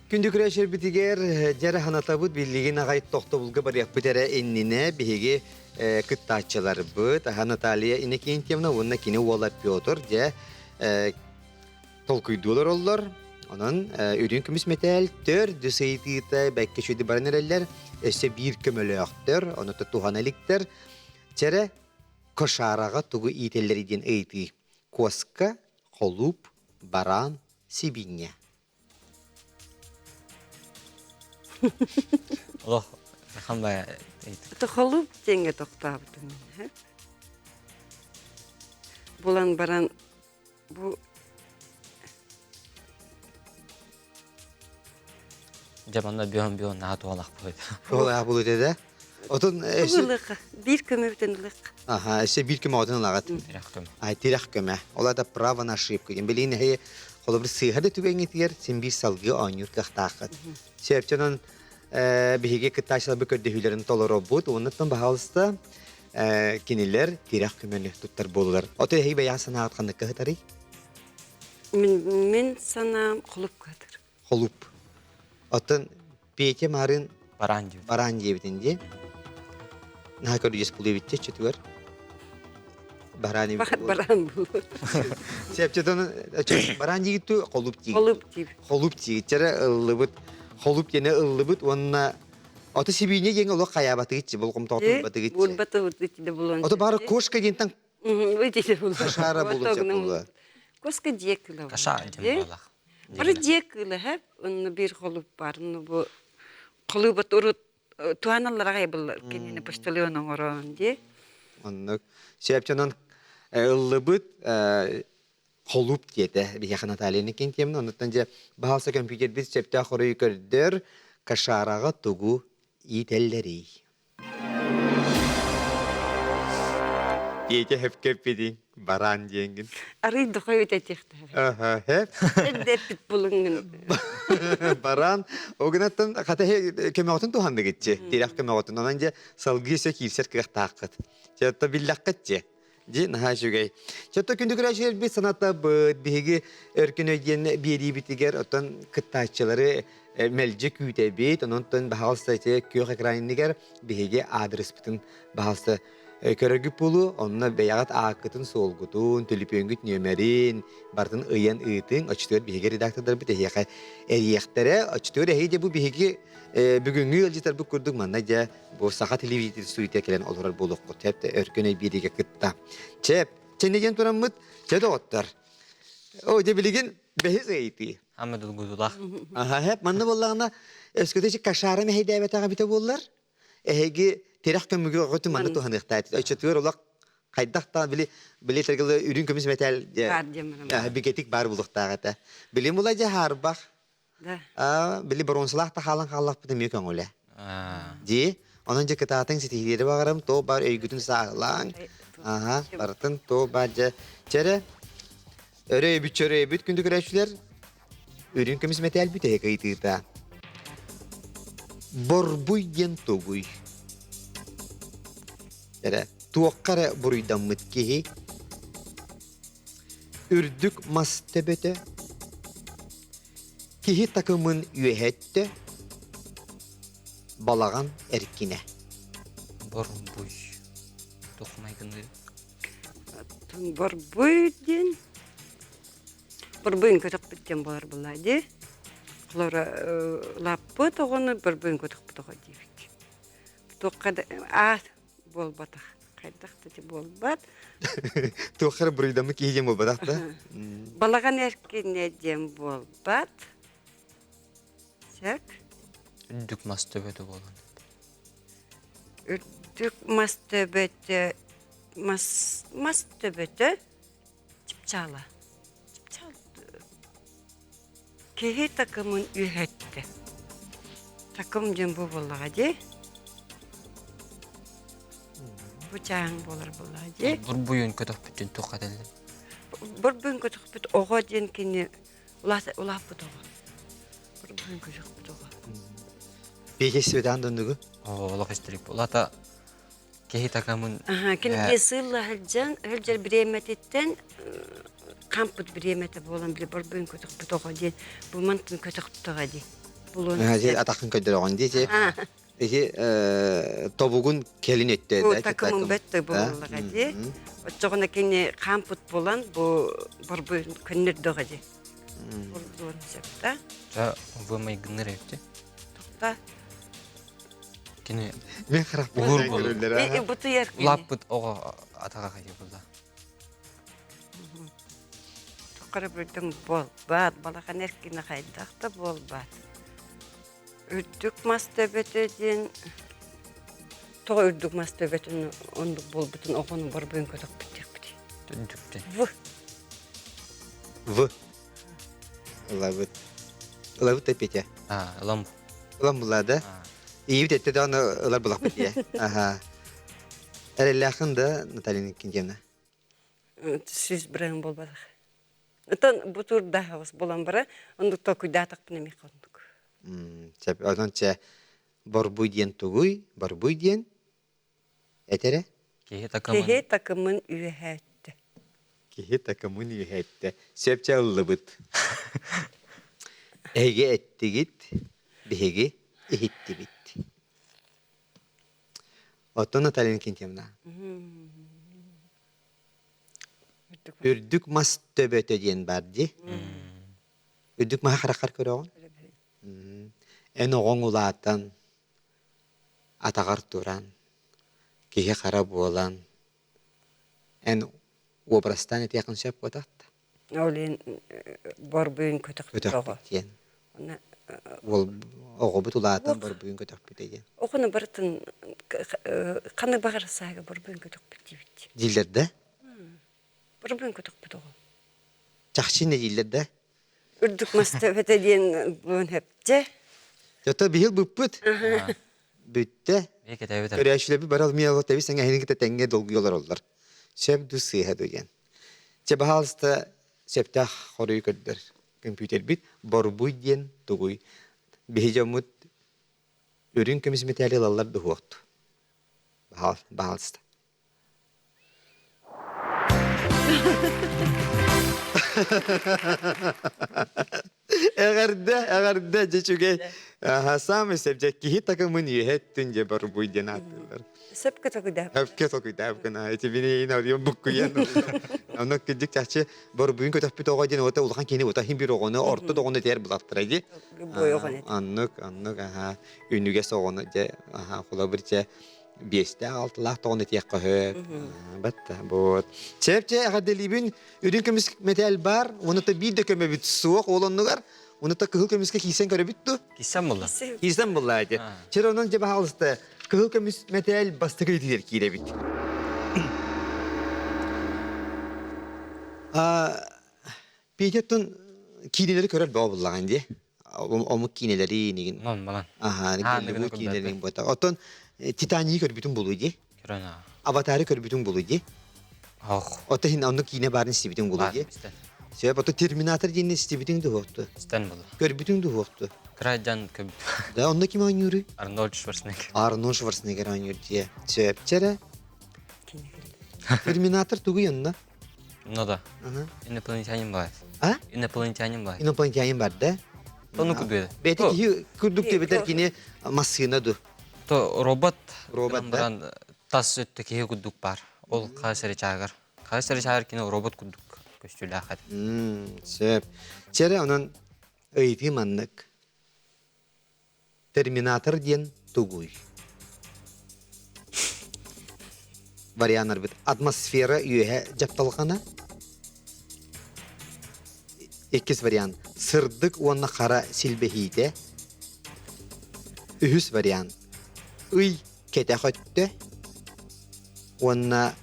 Күндү күрээчэрбитигэр дьэрэ ханатабыт биллигин аҕай тохтобулга барыахпыт эрэ иннинэ биһиги кыттааччыларбыт аха Наталья Иннокентьевна уонна кини уола Петр дьэ толкуйдуу олороллор. Онон үрүҥ көмүс мэтээл төрдүс ыйытыыта бэккэ үчүгэй баран эрэллэр. Өссө биир көмөлөөхтөр, ону туһана иликтэр. Чэрэ кошараҕа тугу иитэллэрий диэн ыйытыы. Куоска, холууп, бараан, сибиинньэ.
Олох хамбай
Холууп диэҥҥэ тохтообутум. Булан баран бу
Дьэ манна бүөн бүөн наһаа туһалаах буолуо.
Туһалаах буолуо да. Отон
Ылыха, биир көмөбүтүн ылык.
Аха, өссө биир көмөҕүтүн ылаҕыт.
Тирэх көмө.
Ай, тирэх көмө. Ол аата право на ошибку. Билигин эһи холобур сыыһа да түгэҥҥитигэр син биир салгыы оонньуур кыахтааххыт. Сөпчөнөн биһиги кыттааччыларбыт көрдөһүүлэрин толоробут. Оннуттан баһаалыста кинилэр тирэх көмөнү туттар буолулар. Ото эһиги бэйэҕэ санааҕыт ханнык кыһытарый?
Мин, мин санаам холуп кыһытыр.
Холуп. Оттон Петя Марын
Бараан диэбит.
Бараан диэбитин дии. Наһаа көрдьүс булуйбүттэ чөтүгэр. Бараан эбит.
Бараан булу.
Сепчетон бараан диигитту холуп диигит.
Холуп диибит.
Холуп диигит. Чэрэ ыллыбыт. Холуп диэни ыллыбыт уонна Ото сибииньэ диэн олох хайаабатыгытчы болҕомтоҕутун батыгытчы.
Булбаты булон.
Ото бары кошка диэнтэн кошара булун
булун. Кошка дьиэ кыыла.
Каша диэн буолах.
Бары дьиэ кыыла һэ онно биир холуп бар. Ну бу холубат урут туһаналлар аҕай булла кинини почтальон оҥорон дии.
Оннук. Сөпчөнөн ыллыбыт. Холууп диэтэ биһиэхэ Наталья Иннокентьевна. Оннуттан дьэ баһаалса компьютербит сөптөөх хоруйу көрдөр, кошараҕа тугу иитэллэрий? Петя хөпкө эппитиҥ, бараан диэҥҥин.
Арый дохой этиэхтээх.
Аха, хэп.
Эрдэ эппит булуҥҥун.
Бараан, огынаттан хата көмөҕүтүн туһанныгытчы, тирэх көмөҕүтүн. Онон дьэ салгыы өссө киирсэр кыахтааххыт. Чэ, биллэххит дьэ. Дьи, наһаа үчүгэй. Чөттө күндү көрөөччүлэрбит санатабыт, биһиги Өркөн өй диэн биэриибитигэр оттон кыттааччылары мэлдьи күүтэбит. Онон баһаалыста ити күөх экран иннигэр биһиги аадырыспытын баһаалыста көрөргүт буолуо. Онно бэйэҕит ааккытын-суолгутун, төлөпүөҥҥүт нүөмэрин барытын ыйан ыытыҥ. Оччотугар биһиги редактордарбыт эһиэхэ эрийиэхтэрэ. Оччотугар эһиги дьэ бу биһиги бүгүҥҥү ыалдьытарбыт курдук манна дьэ бу саха телевизор студия кэлэн олорор буолуоххут сөп өркөн өй биэриигэ кытта. Чэ, чэнэ диэн тураммыт, чэ доҕоттор. О, дьэ билигин бэһис ыйытыы.
Ама долгутулаах.
Аха, хэп, манна буоллаҕына, өскөтө ичи кашара мэһэйдээбэтэҕэ эбитэ буоллар, эһиги тирэх көмүгү оҕоту манна туһаныахтаат. Оччотугар олох хайдах та били били тергылы үрүҥ көмүс мэтээл бигэтик баар булуохтаах этэ. Билим була дьэ хаарбах.
Да.
Били боруонсалаах да хаалан хааллахпыт эмиэ көҥүлэ. Дии. Онон дьэ кытаатыҥ ситиһиилэри баҕарым, то бар өйгүтүн сааһылааҥ. Аха, барытын то бар дьэ. Чэрэ, өрөйбүт чөрөйбүт күндү көрөөччүлэр, үрүҥ көмүс мэтээл бүтэһик ыйытыыта. Борбуй диэн тугуй? Эрэ, туохха эрэ буруйдаммыт киһи Үрдүк мас төбөтө, киһи такымын үөһэттэ, балаҕан эркинэ.
Борбуй. Тухмайгыныы.
Борбуй диэн борбуйун көтөхпүт диэн буолар буоллаа дии. Холобура лаппыт оҕону борбуйун көтөхпүт оҕо диэбит. Туохха да аат буолбатах. Хайдах да ити буолбат.
Туохха эрэ буруйдаммыт киһи диэн буолбатах да?
Балаҕан эркинэ диэн буолбат. Сөп.
Үрдүк мас төбөтө буолан.
Үрдүк мас төбөтө мас мас төбөтө чыпчаала. Чыпчаал Киһи такымын үөһэттэ. Такым диэн бу буоллаҕа дии. Бу чааһыҥ буолар буоллаҕа дии.
Бурбуйун көтөхпүтүн туохха этэллэр?
Бурбуйун көтөхпүт оҕо диэн кини улааппыт оҕо. Бурбуйун көтөхпүт оҕо.
Петя Светан доннугу?
Оо, олох истирик. Улата киһи такамын
Кини сыылла сылдьан, сылдьар бириэмэтиттэн хампыт бириэмэтэ буолан били борбуйун көтөхпүт оҕо диэн бу мантан көтөхтөҕө дии. Булуон
атахын көрдөрөҕүн дии Ити тобугун кэлин өттө
Бу такымын бөттө буоллаҕа дии. Оччоҕуна кини хаампыт буолан бу борбуйун көннөрдөҕө дии. Булуон сөп да.
Бу майгыннар эбит.
Тохта.
Кини
Мен харахпын
Уһур
көрөллөр.
Бутуйар кини.
Улааппыт оҕо атаҕа хайа булла.
Тухары бүрдүҥ буолбат, балахан эркини хайдах да буолбат. Үрдүк мас төбөтө диэн тоҕо үрдүк мас төбөтүн оннук буолбутун оҕону борбуйун көтөхпүт диэхпитий.
Үрдүктэн.
В.
В. Ылабыт. Ылабыт да Петя.
А, ылам.
Ылам була да. Ийибит этте даҕаны ылар булахпыт дии. Аха. Эрэллээххин да, Наталья Никитьевна?
Сүүс бырыһын буолбатах. Оттон бу турдаһабыс булан бара, оннук толкуйдаатахпына эмиэ оннук.
Сөп. Онон чэ, борбуй диэн тугуй? Борбуй диэн Этэрэ?
Киһи такымын.
Киһи такымын үөһээттэ.
Киһи такымын үөһээттэ. Сөп чэ ыллыбыт. Эһиги эттигит, биһиги иһиттибит. Оттон Наталья Иннокентьевна, үрдүк мас төбөтө диэн бар дии. Үрдүк маһы хараххар көрөҕүн? Эн оҕоҥ улаатан, атаҕар туран, киһи-хара буолан, эн уобарастаан этиэххин сөп буотах да?
Ол иһин борбуйун көтөхпүт оҕо.
Көтөхпүт диэн.
Уонна
Уол оҕобут улаатан борбуйун көтөхпүтэ диэн.
Оҕону барытын ханнык баҕарар сааһыгар борбуйун көтөхпүт диибит.
Дииллэр да?
Борбуйун көтөхпүт оҕо.
Чахчы не дииллэр да?
Үрдүк мас төбөтө диэн буон хөпчө.
Жото биһил быппыт. Бүттэ.
Бэкэтэбит.
Көрөөччүлэрбит бары алмиялар тэбис эҥэһини кытта тэҥҥэ долгуйалар оллар. Сөп ду сыыһа ду диэн. Чэ, баһаалыста сөптөөх хоруйу көрдөр. Компьютербит борбуй диэн тугуй? Биһи дьоммут үрүҥ көмүс мэтээли ылаллар дуһуохту. Баһаалыста. Эҕэрдэ, эҕэрдэ, дьэ үчүгэй. Самый сөп, дьэ киһи такымын үөһэ өттүн дьэ борбуй диэн ааттыыллар.
Сөпкө токуйдаап.
Сөпкө токуйдаапкын, ити бини орион буккуйан. Онно кырдьык чахчы борбуйун көтөхпүт оҕо диэн уота улахан киһини ута иһин бир оҕону орто да оҕону этэр булаттара дии.
Любой оҕону.
Оннук, оннук, аха, үнүгэс оҕону дьэ, аха, холобур дьэ биэстээх алталаах тоҕон этиэххэ сөп батта вот чэп-чэ эҕэрдэлиибин үрүҥ көмүс мэтээл баар уонна биир да көмөбүт суох ол оннугар уонна кыһыл көмүскэ киирсэн көрөбүт ду
Киирсэн булла.
Киирсэн булла эти. Чер онон дьэ баһаалыста кыһыл көмүс мэтээл бастакы итигэр киирэбит. Петя тун киинелери көрөр бөҕө буллаҕын дии. Омук киинэлэри инигин.
Онон балан.
Аха, Голливуд киинэлэрин буота. Оттон Титанигы көрбүтүн булуй дии.
Көрөн аа.
Аватары көрбүтүн булуй дии.
Ох.
Оттон хин оннук киинэ баарын истибитин булуй дии. Сөп, ото Терминатор диэни истибитиҥ дуһуохту.
Истэн булу.
Көрбүтүҥ дуһуохту.
Кырайдан көбүт.
Да, онно ким оонньууруй?
Арнольд Шварценеггер.
Арнольд Шварценеггер оонньуур дии. Сөп, чэрэ. Терминатор тугуй онно?
Ну да. Инопланетянин баар.
А?
Инопланетянин баар.
Инопланетянин бар да?
Тону курдук.
Бэйэтэ киһи курдук диэбитэр кини массыына ду.
То робот
робот
баран тас өттө киһи курдук бар. Ол хас эрэ чаагар. Хас эрэ чаагар кини робот курдук көстүүлээх этэ.
Сөп. Чэрэ онон ыйытыы маннык. Терминатор диэн тугуй? Варианнарбыт атмосфера үөһэ дьапталҕана. Иккис вариант сырдык уонна хара силбэһиитэ. Үһүс вариант ый кэтэх өттө. Уонна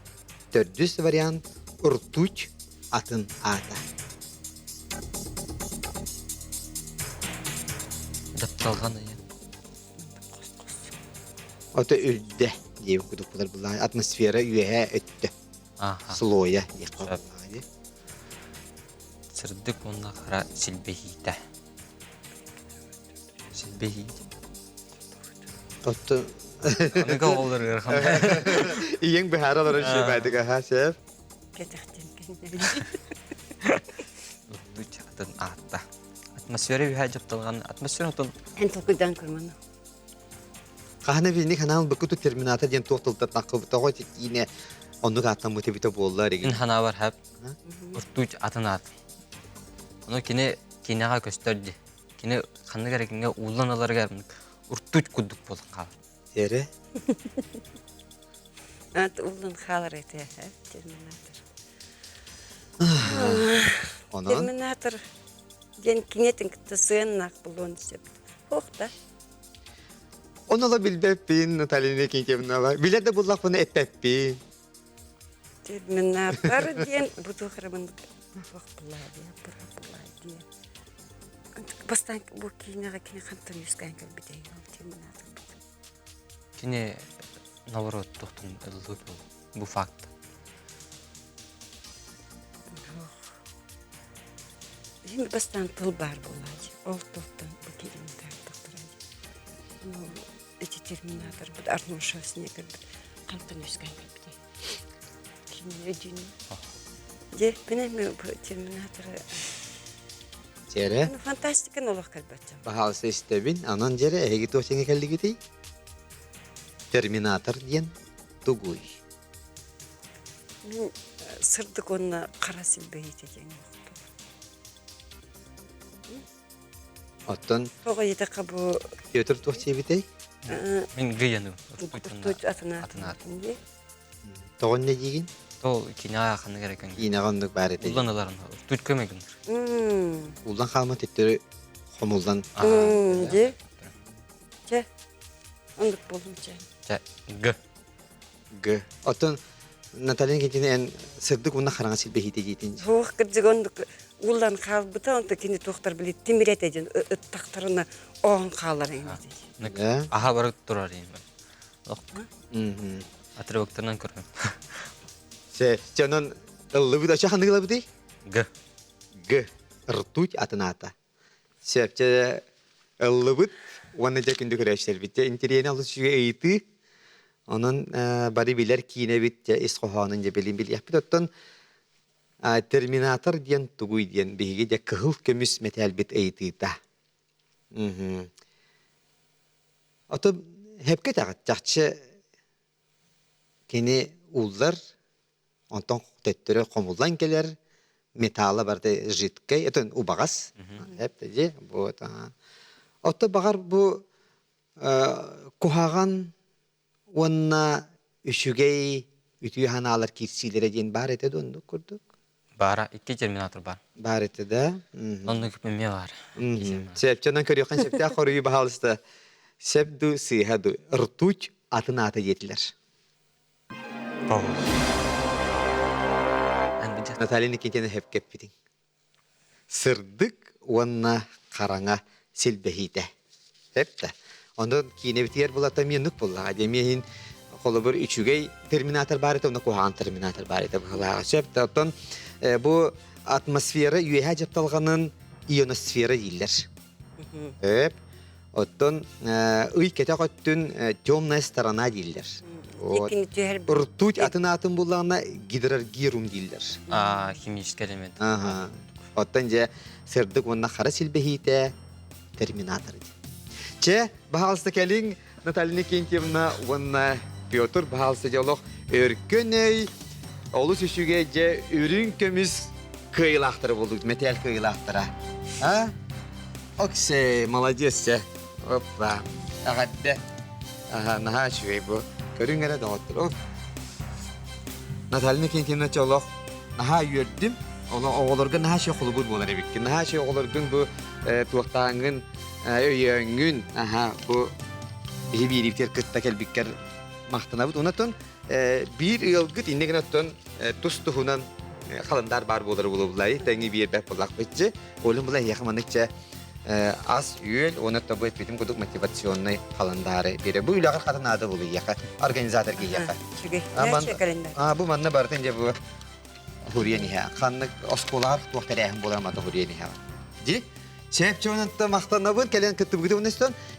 төрдүс вариант ртуть атын аата.
Датталҕан ыйа.
Ото үрдэ диэбит курдук булар буллаҕа атмосфера үөһээ өттө. Слоя диэххэ буллаҕа дии.
Сырдык уонна хара силбэһиитэ. Силбэһиитэ.
Оттон
Аныгы оҕолор ыарахан.
Ийэҥ быһаара олорор үчүгэйдик аха шеф.
Кэтэхтэн
Урдуч атын аатта. Атмосфера үһэ дьапталҕан атмосфера отон
Эн толкуйдаан көрмөну.
Хаһана бинник ханаан быкыту терминатор диэн туох тылтан таххыбыта оҕо киинэ оннук ааттаммыт эбитэ буолла
Ин ханаабар хап уртуч атын аат. Ону кини кинэҕэ көстөр ди. Кини ханнык эрэ кимҥэ ууллан ыларыгар уртуть курдук буолан хаалар.
Эрэ?
Ат ууллан хаалар этэ, терминатор.
Онон?
Терминатор диэн кинетин кытта сыаннаах булуон сөп. Ох да.
Ону ла билбэппин, Наталья Никитьевна. Билэр да буллахпына эппэппин.
Терминатор диэн бутухарабын туох булаа диэн, була диэн. Бастаан бу киинэҕэ кини хантан үөскээн кэлбитэй ол терминаторбыт?
Кини наоборот тохтун ыллыыр бу факт.
Иһин бастаан тыл баар буолааччы. Ол тылтан бу киинэни таһаардахтара Ну, эти терминаторбыт Арнольд Шварценеггербит хантан үөскээн кэлбитэй? Кини өйдүүнү. Дьэ, мин бу терминаторы
Дьэрэ.
Фантастиканы олох көрбөттүм.
Баһаалыста истэбин. Анан дьэрэ эһиги туох дьиҥэ кэллигитий? Терминатор диэн тугуй?
Мин сырдык уонна хара силбэһиитэ диэн олохтум.
Оттон
Тоҕо диэтэххэ бу
Петр туох диэбитэй?
Мин гыйаным.
Ртуть атын
атын
дии.
Тоҕо иннэ диигин?
Тол киниэхэ ханнык эрэ көҥүл.
Киинэҕэ оннук баар этэ.
Уллан ыларын ртуть көмө гыннар.
Уллан хаалма төттөрү хомуллан.
Дии. Чэ. Оннук буоллум чэ.
Чэ, г.
Г. Оттон Наталья Никитина эн сырдык уонна хараҥа силбэһиитэ диэтин.
Суох кырдьык оннук ууллан хаалбыта, онто кини туохтар били тимир этэ диэн ыттахтарына оон хаалар ини.
Аха барык турар ини. Отрывоктарынан көрөм.
Се, онон ыллыбыт ача ханнык ылабытый?
Г.
Г. Ртуть атын аата. Сөп, чэ ыллыбыт уонна дьэ күндү көрөөччүлэрбит. Дьэ интэриэһинэй олус үчүгэй ыйытыы. Онон бары билэр киинэбит дьэ ис хоһоонун дьэ билин билиэхпит. Оттон Терминатор диэн тугуй диэн биһиги дьэ кыһыл көмүс мэтээлбит ыйытыыта. Ото хэпкэ этэҕит, чахчы кини ууллар, онтон төттөрү хомуллан кэлэр, металла барыта жидкай, это убаҕас. Эп вот. Ото баҕар бу куһаҕан уонна үчүгэй үтүө санаалар киирсиилэрэ диэн баар этэ дуо оннук курдук?
Баара, икки терминатор бар.
Баар этэ да?
Оннук эмиэ баар.
Сөпчөнөн көрүөххүн сөптөөх хоруйу баһаалыста. Сөп ду, сыыһа ду. Ртуть атын аата диэтилэр. Наталья Никитина сөпкө эппитиҥ. Сырдык уонна хараҥа силбэһиитэ. Сөп да. Онон киинэбитигэр булата эмиэ оннук буоллаҕа. Дьэ эмиэ иһин холобур үчүгэй терминатор баар этэ, онно куһаҕан терминатор баар этэ быһыылааҕа. Сөп да. Оттон бу атмосфера үөһээ дьапталҕанын ионосфера дииллэр. Сөп. Оттон ый кэтэх өттүн темная сторона дииллэр. Вот. Ртуть атын атын буллаҕына гидраргирум дииллэр.
А, химический элемент.
Ага. Оттон дьэ сырдык уонна хара силбэһиитэ терминатор дии. Чэ, баһаалыста кэлиҥ Наталья Никентьевна уонна Петр баһаалыста дьэ олох өркөн өй, олус үчүгэй дьэ үрүҥ көмүс кыайыылаахтара буолдугут, мэтээл кыайыылаахтара. А? Оксей, молодец, чэ. Опа, эҕэрдэ. Аха, наһаа үчүгэй бу. Көрүҥ эрэ доҕоттор. Наталья Никитина олох наһаа үөрдүм. Оҕолорго наһаа үчүгэй холобур буолар эбиккин. Наһаа үчүгэй оҕолоргун бу туохтааҥҥын, өйөөҥҥүн, аха, бу биһи биириибитигэр кытта кэлбиккэр махтанабыт. Онон биир ыалгыт иннэ гына оттон тус-туһунан халандаар баар буолар буолубулай тэҥи биэрбэт буоллахпытчы. Олун була эһиэхэ маннык ас-үөл уонна тобу эппитим курдук мотивационнай халандаары биэрэ. Бу үлэҕэр хата наада буолу иэхэ, организатор киһиэхэ. Бу манна барытын дьэ бу хуриен иһэ. Ханнык оскуолаҕар туох тэрээһин буолар мата хуриен иһэ. Ди Чэпчэ махтанабын кэлэн кыттыбыгыт уонна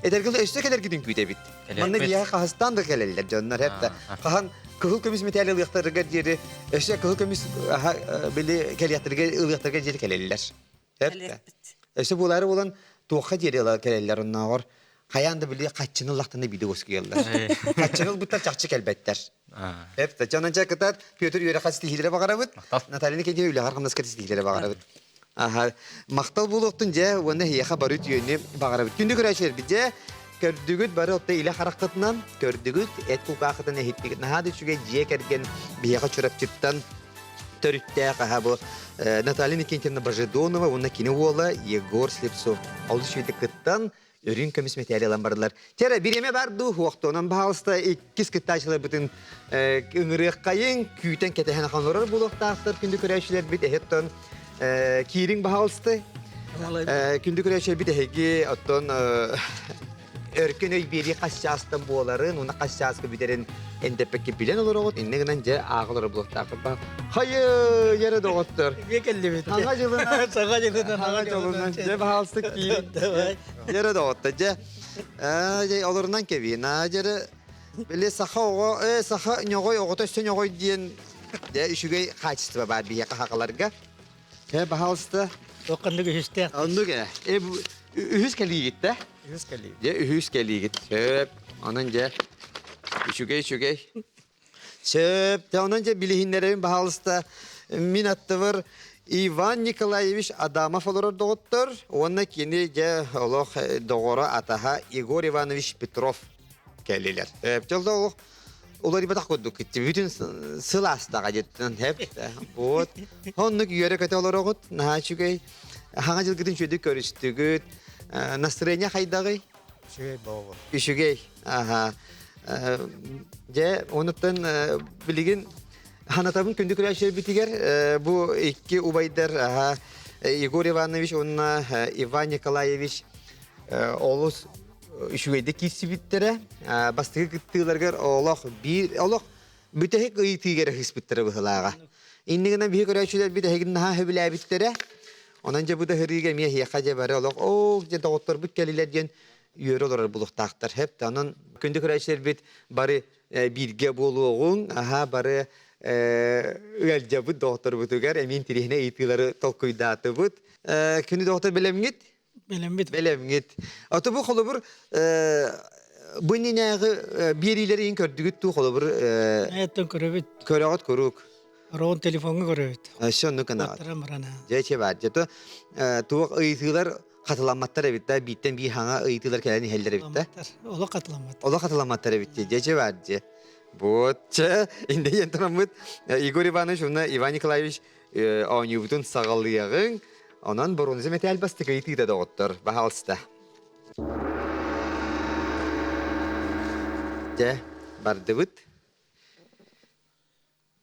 этэргэ өссө кэлэргитин күүтэбит. Манна биһиэхэ хаһыстаан да кэлэллэр дьоннор хепта. Хаһан кыһыл көмүс металл ылыахтарыгар диэри өссө кыһыл көмүс били кэлиэхтэригэр ылыахтарыгар диэри кэлэллэр. Хепта. Өссө буолаары буолан туохха диэри кэлэллэр оннооҕор хайаан да били хаччыны ыллахтана биирдэ уоскуйаллар. Хаччыны ылбыттар чахчы кэлбэттэр. Хепта. Дьонон ча кытаат Петр үөрэххэ ситиһиилэрэ баҕарабыт. Наталья Никитина үлэҕэр хамнаска ситиһиилэрэ баҕарабыт. Аха, махтал буолуохтун дьэ уонна эһиэхэ бары үтүөнү баҕарабыт. Күндү көрөөччүлэрбит дьэ, көрдүгүт бары отто илэ хараххытынан, көрдүгүт, эт кулгааххытынан иһиттигит. Наһаа да үчүгэй дьиэ кэргэн биһиэхэ Чурапчыттан төрүттээх аха бу Наталья Никитина Божедонова уонна кини уола Егор Слепцов олус үчүгэйдик кыттан үрүҥ көмүс мэтээли ылан бардылар. Тера бириэмэ бар дуу, хуохтуонан баһаалыста иккис кыттааччыларбытын ыҥырыаххайыҥ, күүтэн кэтэһэн ахан олорор буолуохтаахтар күндү көрөөччүлэрбит эһэттон киириҥ баһаалыста. Күндү көрөөччүлэрбит эһиги оттон өркөн өй биэрии хас чаастан буоларын, уонна хас чааска бүтэрин эндэппэккэ билэн олороҕут, иннэ гынан дьэ ааҕа олорор буолуохтаахпыт. Хайы, яры доҕоттор.
Үгэ кэллибит.
Саҥа дьылынан.
Саҥа дьылынан.
Саҥа дьылынан. Дьэ, баһаалыста киирин. Дьэрэ доҕоттор, дьэ. Дьэ, олорунан кэбиин. Аа, дьэрэ, били саха оҕо, э, саха ньоҕой оҕото өссө ньоҕой диэн дьэ үчүгэй хаачыстыба баар биһиэхэ сахаларга. Э, баһаалыста.
Туохханнык үһүстээх.
Оннук ээ. Э, үһүс кэлиигит да?
Үһүс кэлиигит.
Дьэ, үһүс кэлиигит. Сөп. Онон дьэ, үчүгэй, үчүгэй. Сөп. Дьэ, онон дьэ билиһиннэрэбин, баһаалыста. Мин аттыбар Иван Николаевич Адамов олорор доҕоттор уонна кини дьэ олох доҕоро атаһа Егор Иванович Петров кэллилэр. Дьол да олох уларыйбатах курдук бүтүн сыл аастаҕа диэттэн хэп вот оннук үөрэ-көтө олороҕут наһаа үчүгэй хаҥа дьылгытын үчүгэйдик көрүстүгүт настроение хайдаҕый
үчүгэй буолуо
үчүгэй аха дьэ онуттан билигин. Ханатабын күндү күрээччилэрбитигэр бу икки убайдар Егор Иванович уонна Иван Николаевич олус үчүгэйдик киирсибиттэрэ. Бастакы кыттыыларыгар олох биир олох бүтэһик ыйытыыга эрэ ыспыттара быһылааҕа. Иннигинэн биһи көрөөччүлэрбит эһигин наһаа сөбүлээбиттэрэ. Онон дьэ бу да ыһырыыга эмиэ эһиэхэ дьэ бары олох оо дьэ доҕотторбут кэлилэр диэн үөрэ олорор булуохтаахтар. Хэп онон күндү көрөөччүлэрбит бары бииргэ буолуоҕуҥ, аһа бары ыалдьабыт доҕотторбутугар эмиэ интириэһинэй ыйытыылары толкуйдаатыбыт. Күндү доҕоттор бэлэмҥит?
Бэлэммит.
Бэлэмҥит. Ото бу холобур бу иннинээҕи биэриилэри иин көрдүгүт дуу холобур
Эттэн көрөбүт.
Көрөҕүт куруук.
Роон телефоҥҥа көрөбүт.
Өссө оннук гынаҕыт. Дьэ че баар. Дьэ туох ыйытыылар хатыламматтар эбит да бииртэн биир хаҥа ыйытыылар кэлэн иһэллэр эбит да.
Олох хатыламмат.
Олох хатыламматтар эбит дии. Дьэ че баар дьэ. Вот чэ инде тураммыт Егор Иванович уонна Иван Николаевич оонньуубутун саҕалыаҕыҥ. Онон боруонса мэтээл бастакы ыйытыыта доҕоттор, баһаалыста. Дьэ, бардыбыт.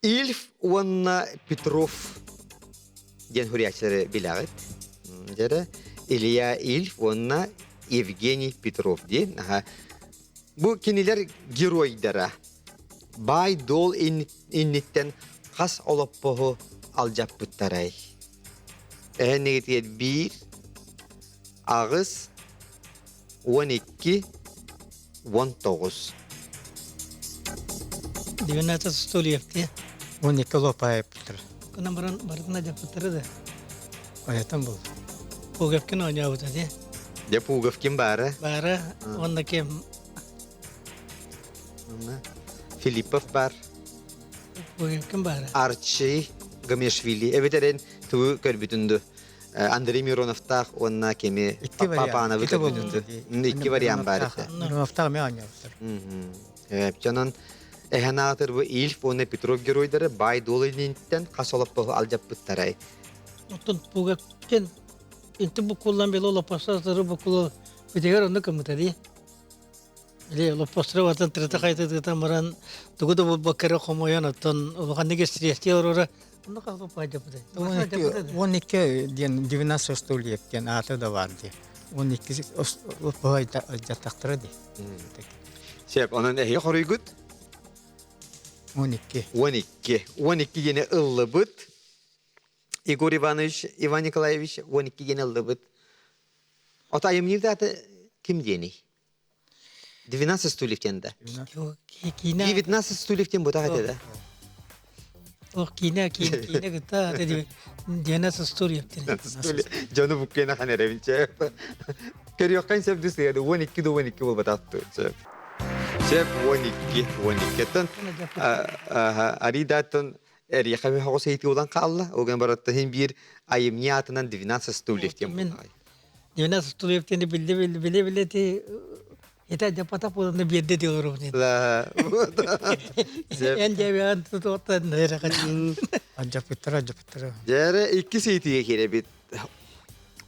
Ильф уонна Петров диэн суруйааччылары билэҕит. Дьэ Илья Ильф уонна Евгений Петров диэн. Бу кинилэр геройдара. Баай-дуол инниттэн хас олоппоһу алдьаппыттарай? Эһэннигитигэр биир, аҕыс, 12, 19.
12 стульев дии.
12 лопаайыптар.
Кына баран барытын адьаппыттара да.
Айатан был.
Пуговкин оонньообута дии.
Дьэ Пуговкин баара.
Баара уонна ким
Филиппов бар.
Пуговкин баара.
Арчи Гамешвили. Эбэтэрин тугу көрбүтүн ду. Андрей Мироновтаах уонна кими Папановы көрбүтүн ду. Икки вариант бар этэ.
Мироновтаах мен оонньообуттар.
Дьонон эһэн аатыр бу Ильф уонна Петров геройдары баай дуол инниттэн хас олоппоһу алдьаппыттарай.
Оттон Пуговкин инти букуллан било лоппостары букулу битигэр онну кыммыта дии. Или лоппостары ватан тырыта хайтытытан баран тугу да булбакка эрэ хомойон оттон улаханнык истириэстии олороро онно хас дьаппытай.
12 диэн 12 стульев диэн аата да бар дии. 12 лоппоһу алдьаттахтара дии.
Сеп, онон эһиги хоруйгут?
12.
12. 12 диэни ыллыбыт. Егор Иванович, Иван Николаевич 12 диэни ыллыбыт. Ото айымньы даата ким диэний? 12 стульев диэн да. 19 стульев диэн бутах этэ да.
Ох, киинэ, киинэ, киинэ кытта 12 стульев диэн.
Дьону буккена хан эрэбин чэ. Көрүөххэ сөп дуу 12 да 12 буолбатах сөп. Сөп 12 12-тэн Аридааттан эриэхэ хоҕус ыйытыы улан хаалла. Ол гынан бараттан иһин биир айымньы аатынан 12 стульев диэн
Мен 12 стульев диэни билли билли биле биле ти ета жапата буолан биэрдэ диye олоробун. Эн дьэбиан тутуоттан
Адьаппыттара, адьаппыттара.
Дьэрэ иккис ыйытыыга киирэбит.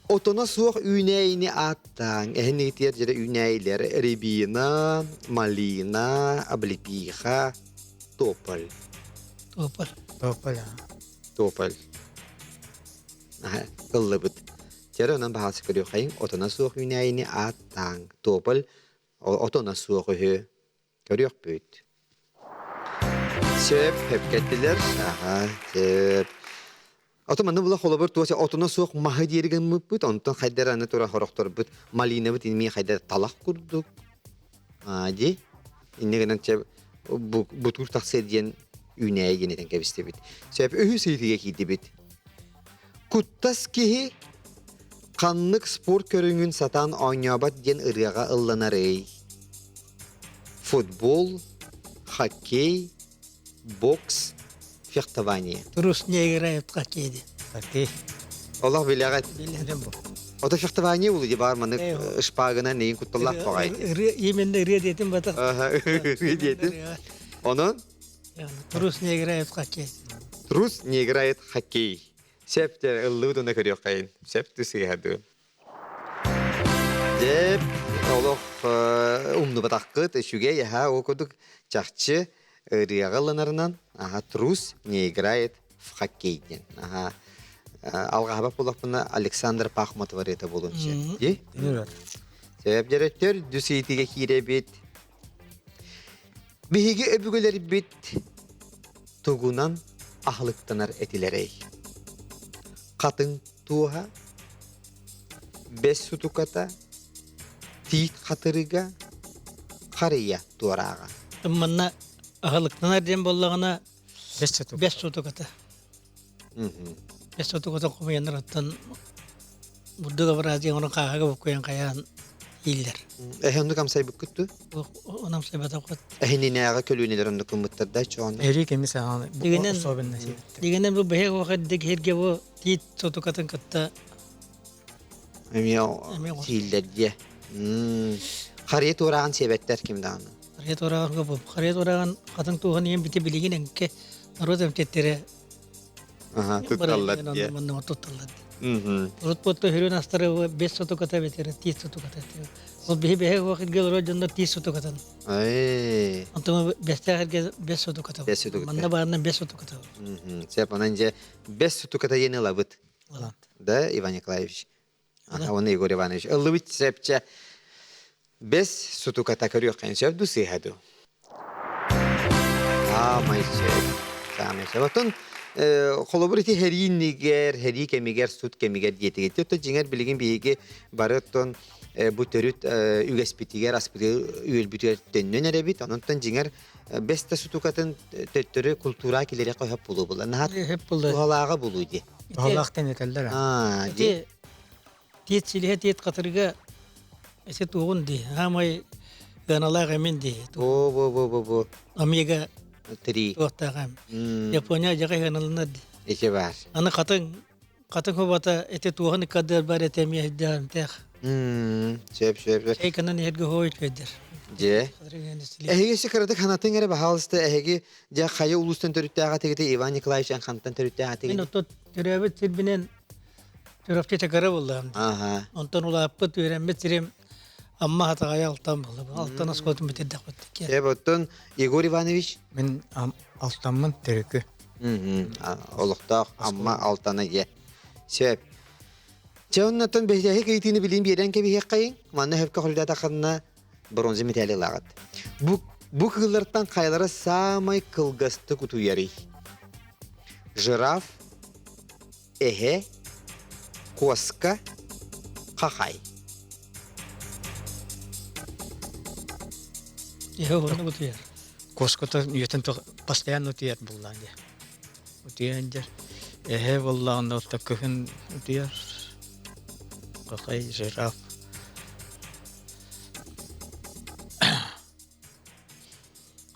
Отоно суох үүнээйини ааттааҥ. Эһинигитигэр дьэрэ үүнээйилэр рябина, малина, облепиха, тополь.
Тополь.
Тополь.
Тополь. Ыллыбыт. Дьэрэ онон баһаасы көрүөххэйиҥ. Отоно суох үүнээйини ааттааҥ. Тополь отоно суох үһү. Көрүөхпүт. Сөп, сөпкө Аха, сөп. Ото манна була холобур туоса отуна суох маһы диэри гыммыппыт, онтон хайдар аны тура хорохторбут малинабыт инми хайдар талах курдук. Аа ди инне гынан чэ бутуур тахсыа диэн үүнээйи диэн этэн кэбистибит. Сөп үһүс ыйытыыга киирдибит. Куттас киһи ханнык спорт көрүҥүн сатаан оонньообот диэн ырыаҕа ылланарый? Футбол, хоккей, бокс, фехтование.
Трус не играет в хоккей диэн.
Хоккей.
Олох билэҕит.
Билэрим бу.
Ото фехтование улу баар маннык шпагынан нейин кутталлаах баҕай.
Именно ырыа диэтим батах.
Ырыа диэтим. Онон?
Трус не играет в хоккей.
Трус не играет в хоккей. Сөп ыллыбыт уна көрүөххэйин. Сөп сыыһа Дьэ, олох умнубатаххыт, үчүгэй, аһа, ол курдук чахчы. Ырыаҕа ылланарынан, аха, трус не играет в хоккей диэн. Аха, алҕаһабат буоллахпына Александр Пахматов ырыата буолуон сөп дии. Сөп дьөрөттөр дүс ыйытыыга киирэбит. Биһиги өбүгэлэрбит тугунан аһылыктанар этилэрэй? Хатыҥ туоһа, бэс сутуката, тиит хатырыга, харыйа туорааҕа.
Манна аһылыктанар диэн буоллаҕына бэс сутуката. Бэс сутуката хомуйаннар оттон бурдук абыраадьы оҥорон хааһыга буккуйан хайаан ииллэр.
Эһи оннук амсайбыккыт дуу?
Онам амсайбатахпыт.
Эһининээҕи көлүөнэлэр оннук гыммыттар да чоон.
Эри кеми саҕана
Дигинен дигинен бу бэһэ оҕо хирге бу тиит сутукатын кытта
Эмиэ сииллэр дьиэ. Харыйа туорааҕын сиэбэттэр ким даҕаны.
Харыйа туорааҕын бу харыйа туорааҕын хатын туоһун ийэм бити билигин эҥке норуот эмчиттэрэ
тутталлар дьиэ.
Манна тутталлар дии. Урут буотта хүрүн астары бес сотуката бэтэрэ тиис сотуката. Ол биһи бэһэ уох ирге олорор дьоннор тиис сотукатын. Онтон бэстээх эрге бес сотуката. Манна баарынан бес сотуката.
Сеп онон дьэ бес сотуката диэн ылабыт. Да, Иван Николаевич? Ага, Егор Иванович. Ыллыбыт сепче бес сутуката көрүөххэ сөп ду сыыһа ду? Саамай сөп. Саамай сөп. Оттон холобур ити һэрииннигэр, һэрии кэмигэр, суд кэмигэр диэтигит. Оттон дьиҥэр билигин биһиги бары оттон бу төрүт үгэспитигэр, аспытыгар, үөлбүтүгэр төннөн эрэбит. Онон дьиҥэр бэс да сутукатын төттөрү култуура килэриэххэ хөп булуу була. Наһаа туһалааҕа булуу дии.
Туһалаах этэллэр.
Аа,
Ити тиит силиһэ тиит хатырыга эси туоҕун дии. Аамай ыаналаах эмин дии.
Бу бу бу бу бу.
Омега
Три.
туохтаах эм. Япония дьаҕа ыаналанар дии.
Ити бар.
Аны хатыҥ хатыҥ хобата эти туоҕун ыккардыар бар этэ эмиэ иһдээхтэх.
Сөп сөп сөп.
Эйканан иһэргэ хоойут көйдер.
Дьэ. Эһиги өссө кыратык ханатын эрэ баһаалыста эһиги дьэ хайа улуустан төрүттээх этигитий Иван Николаевич эн хантан төрүттээх этигитий?
Мин оттон төрөөбүт сирбинэн Чурапчы Чакара буллаҕым.
Аха.
Онтон улааппыт үөрэммит сирим Амма Хатаҕайа Алтан буолла. Алтан оскуолатын бүтэрдэхпит.
Сөп оттон Егор Иванович?
Мин Алтаммын төрүкү.
Олохтоох Амма Алтана дьэ. Сөп. Чэ оннотон бэһиэһик ыйытыыны билин биэрэн кэбиһиэххэйиҥ. Манна хөпкө холдатаххына бронза медали ылаҕыт. Бу, бу кыыллартан хайалара саамай кылгастык утуйарый? Жираф, эһэ, куоска, хахай.
Эһэ уһуннук утуйар.
Куоската үйэтин постоянно утуйар буоллаҕа дии. Утуйан дьэр. Эһэ буоллаҕына отто кыһын утуйар. Хахай, жираф.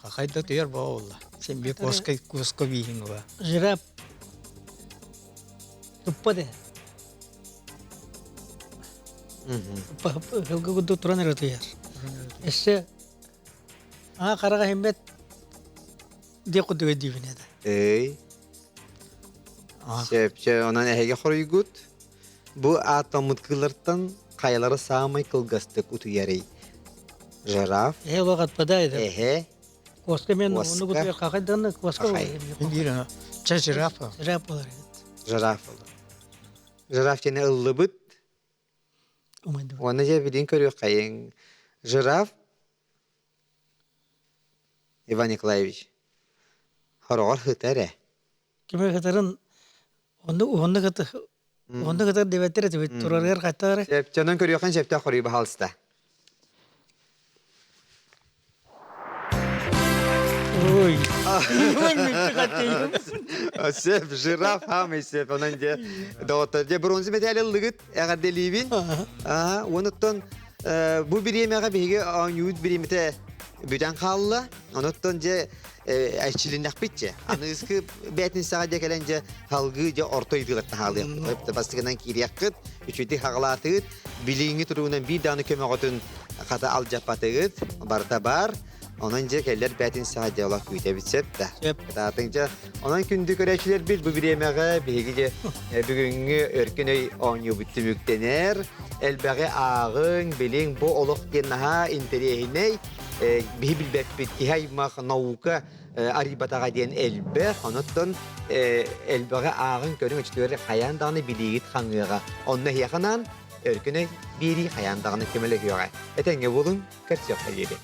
Хахай да утуйар боо буолла. Син биир куоска куоска бииһиҥ ула.
Жираф туппа де. Хылгы курдук туран эрэ утуйар. Өссө аа хараҕа иһиммэт диэх курдук өйдүүбүн этэ.
Эй. Сөп, сөп. Онон эһиги хоруйгут. Бу ааттаммыт кыыллартан хайалара саамай кылгастык утуйарый? Жираф.
Эһэ олох отпадает.
Эһэ.
Куоска мен оннук утуйар хахайданна куоска
Биир ча жираф.
Жираф болар.
Жираф болар. Жираф диэни ыллыбыт. Уонна дьэ билин көрүөххэйиҥ. Жираф Иван Николаевич хороҕор сыта эрэ.
Кими сытарын оннук уһуннук уһуннук ытар диэбэттэр этибит турарыгар хаттаары.
Сөптөнөн көрүөххүн сөптөөх хоруй баһаалыста.
Ой.
Сөп, жираф хаамый сөп. Онон дьэ, доҕоттор, дьэ бронза медаль ыллыгыт, эҕэрдэлиибин. Онуттан бу бириэмэҕэ биһиги оонньуубут бириэмэтэ бүтэн хаалла. Онуттан дьэ эрчилиннэхпит дьэ. Аныгыскы бээтинсэҕэ дьэ кэлэн дьэ салгыы дьэ орто ыйытыылартан хаалыахпыт. Бастакынан киириэххит, үчүгэйдик хаҕалаатыгыт, билиҥҥи туругунан биир даҕаны көмөҕөтүн хата алдьаппатыгыт, барыта баар. Онон дьэ кэллэр бээтинсэҕэ дьыала күүтэбит сөп да.
Сөп.
Кытаатыҥ дьэ. Онон күндү көрөөччүлэрбит бу бириэмэҕэ биһиги дьэ бүгүҥҥү өркөн өй оонньуубут түмүктэнэр. Элбэҕи ааҕыҥ, билиҥ бу олох диэн наһаа интэриэһинэй. Биһи билбэппит киһи аймах наука арыйбатаҕа диэн элбэх. Онуттан элбэҕи ааҕыҥ, көрүҥ өчтүгэр хайаан даҕаны билиигит хаҥыаҕа. Онно эһиэхэ анаан өркөн өй биэрии хайаан даҕаны көмөлөһүөҕэ. Этэҥҥэ буолуҥ, көрсүөххэ диэри.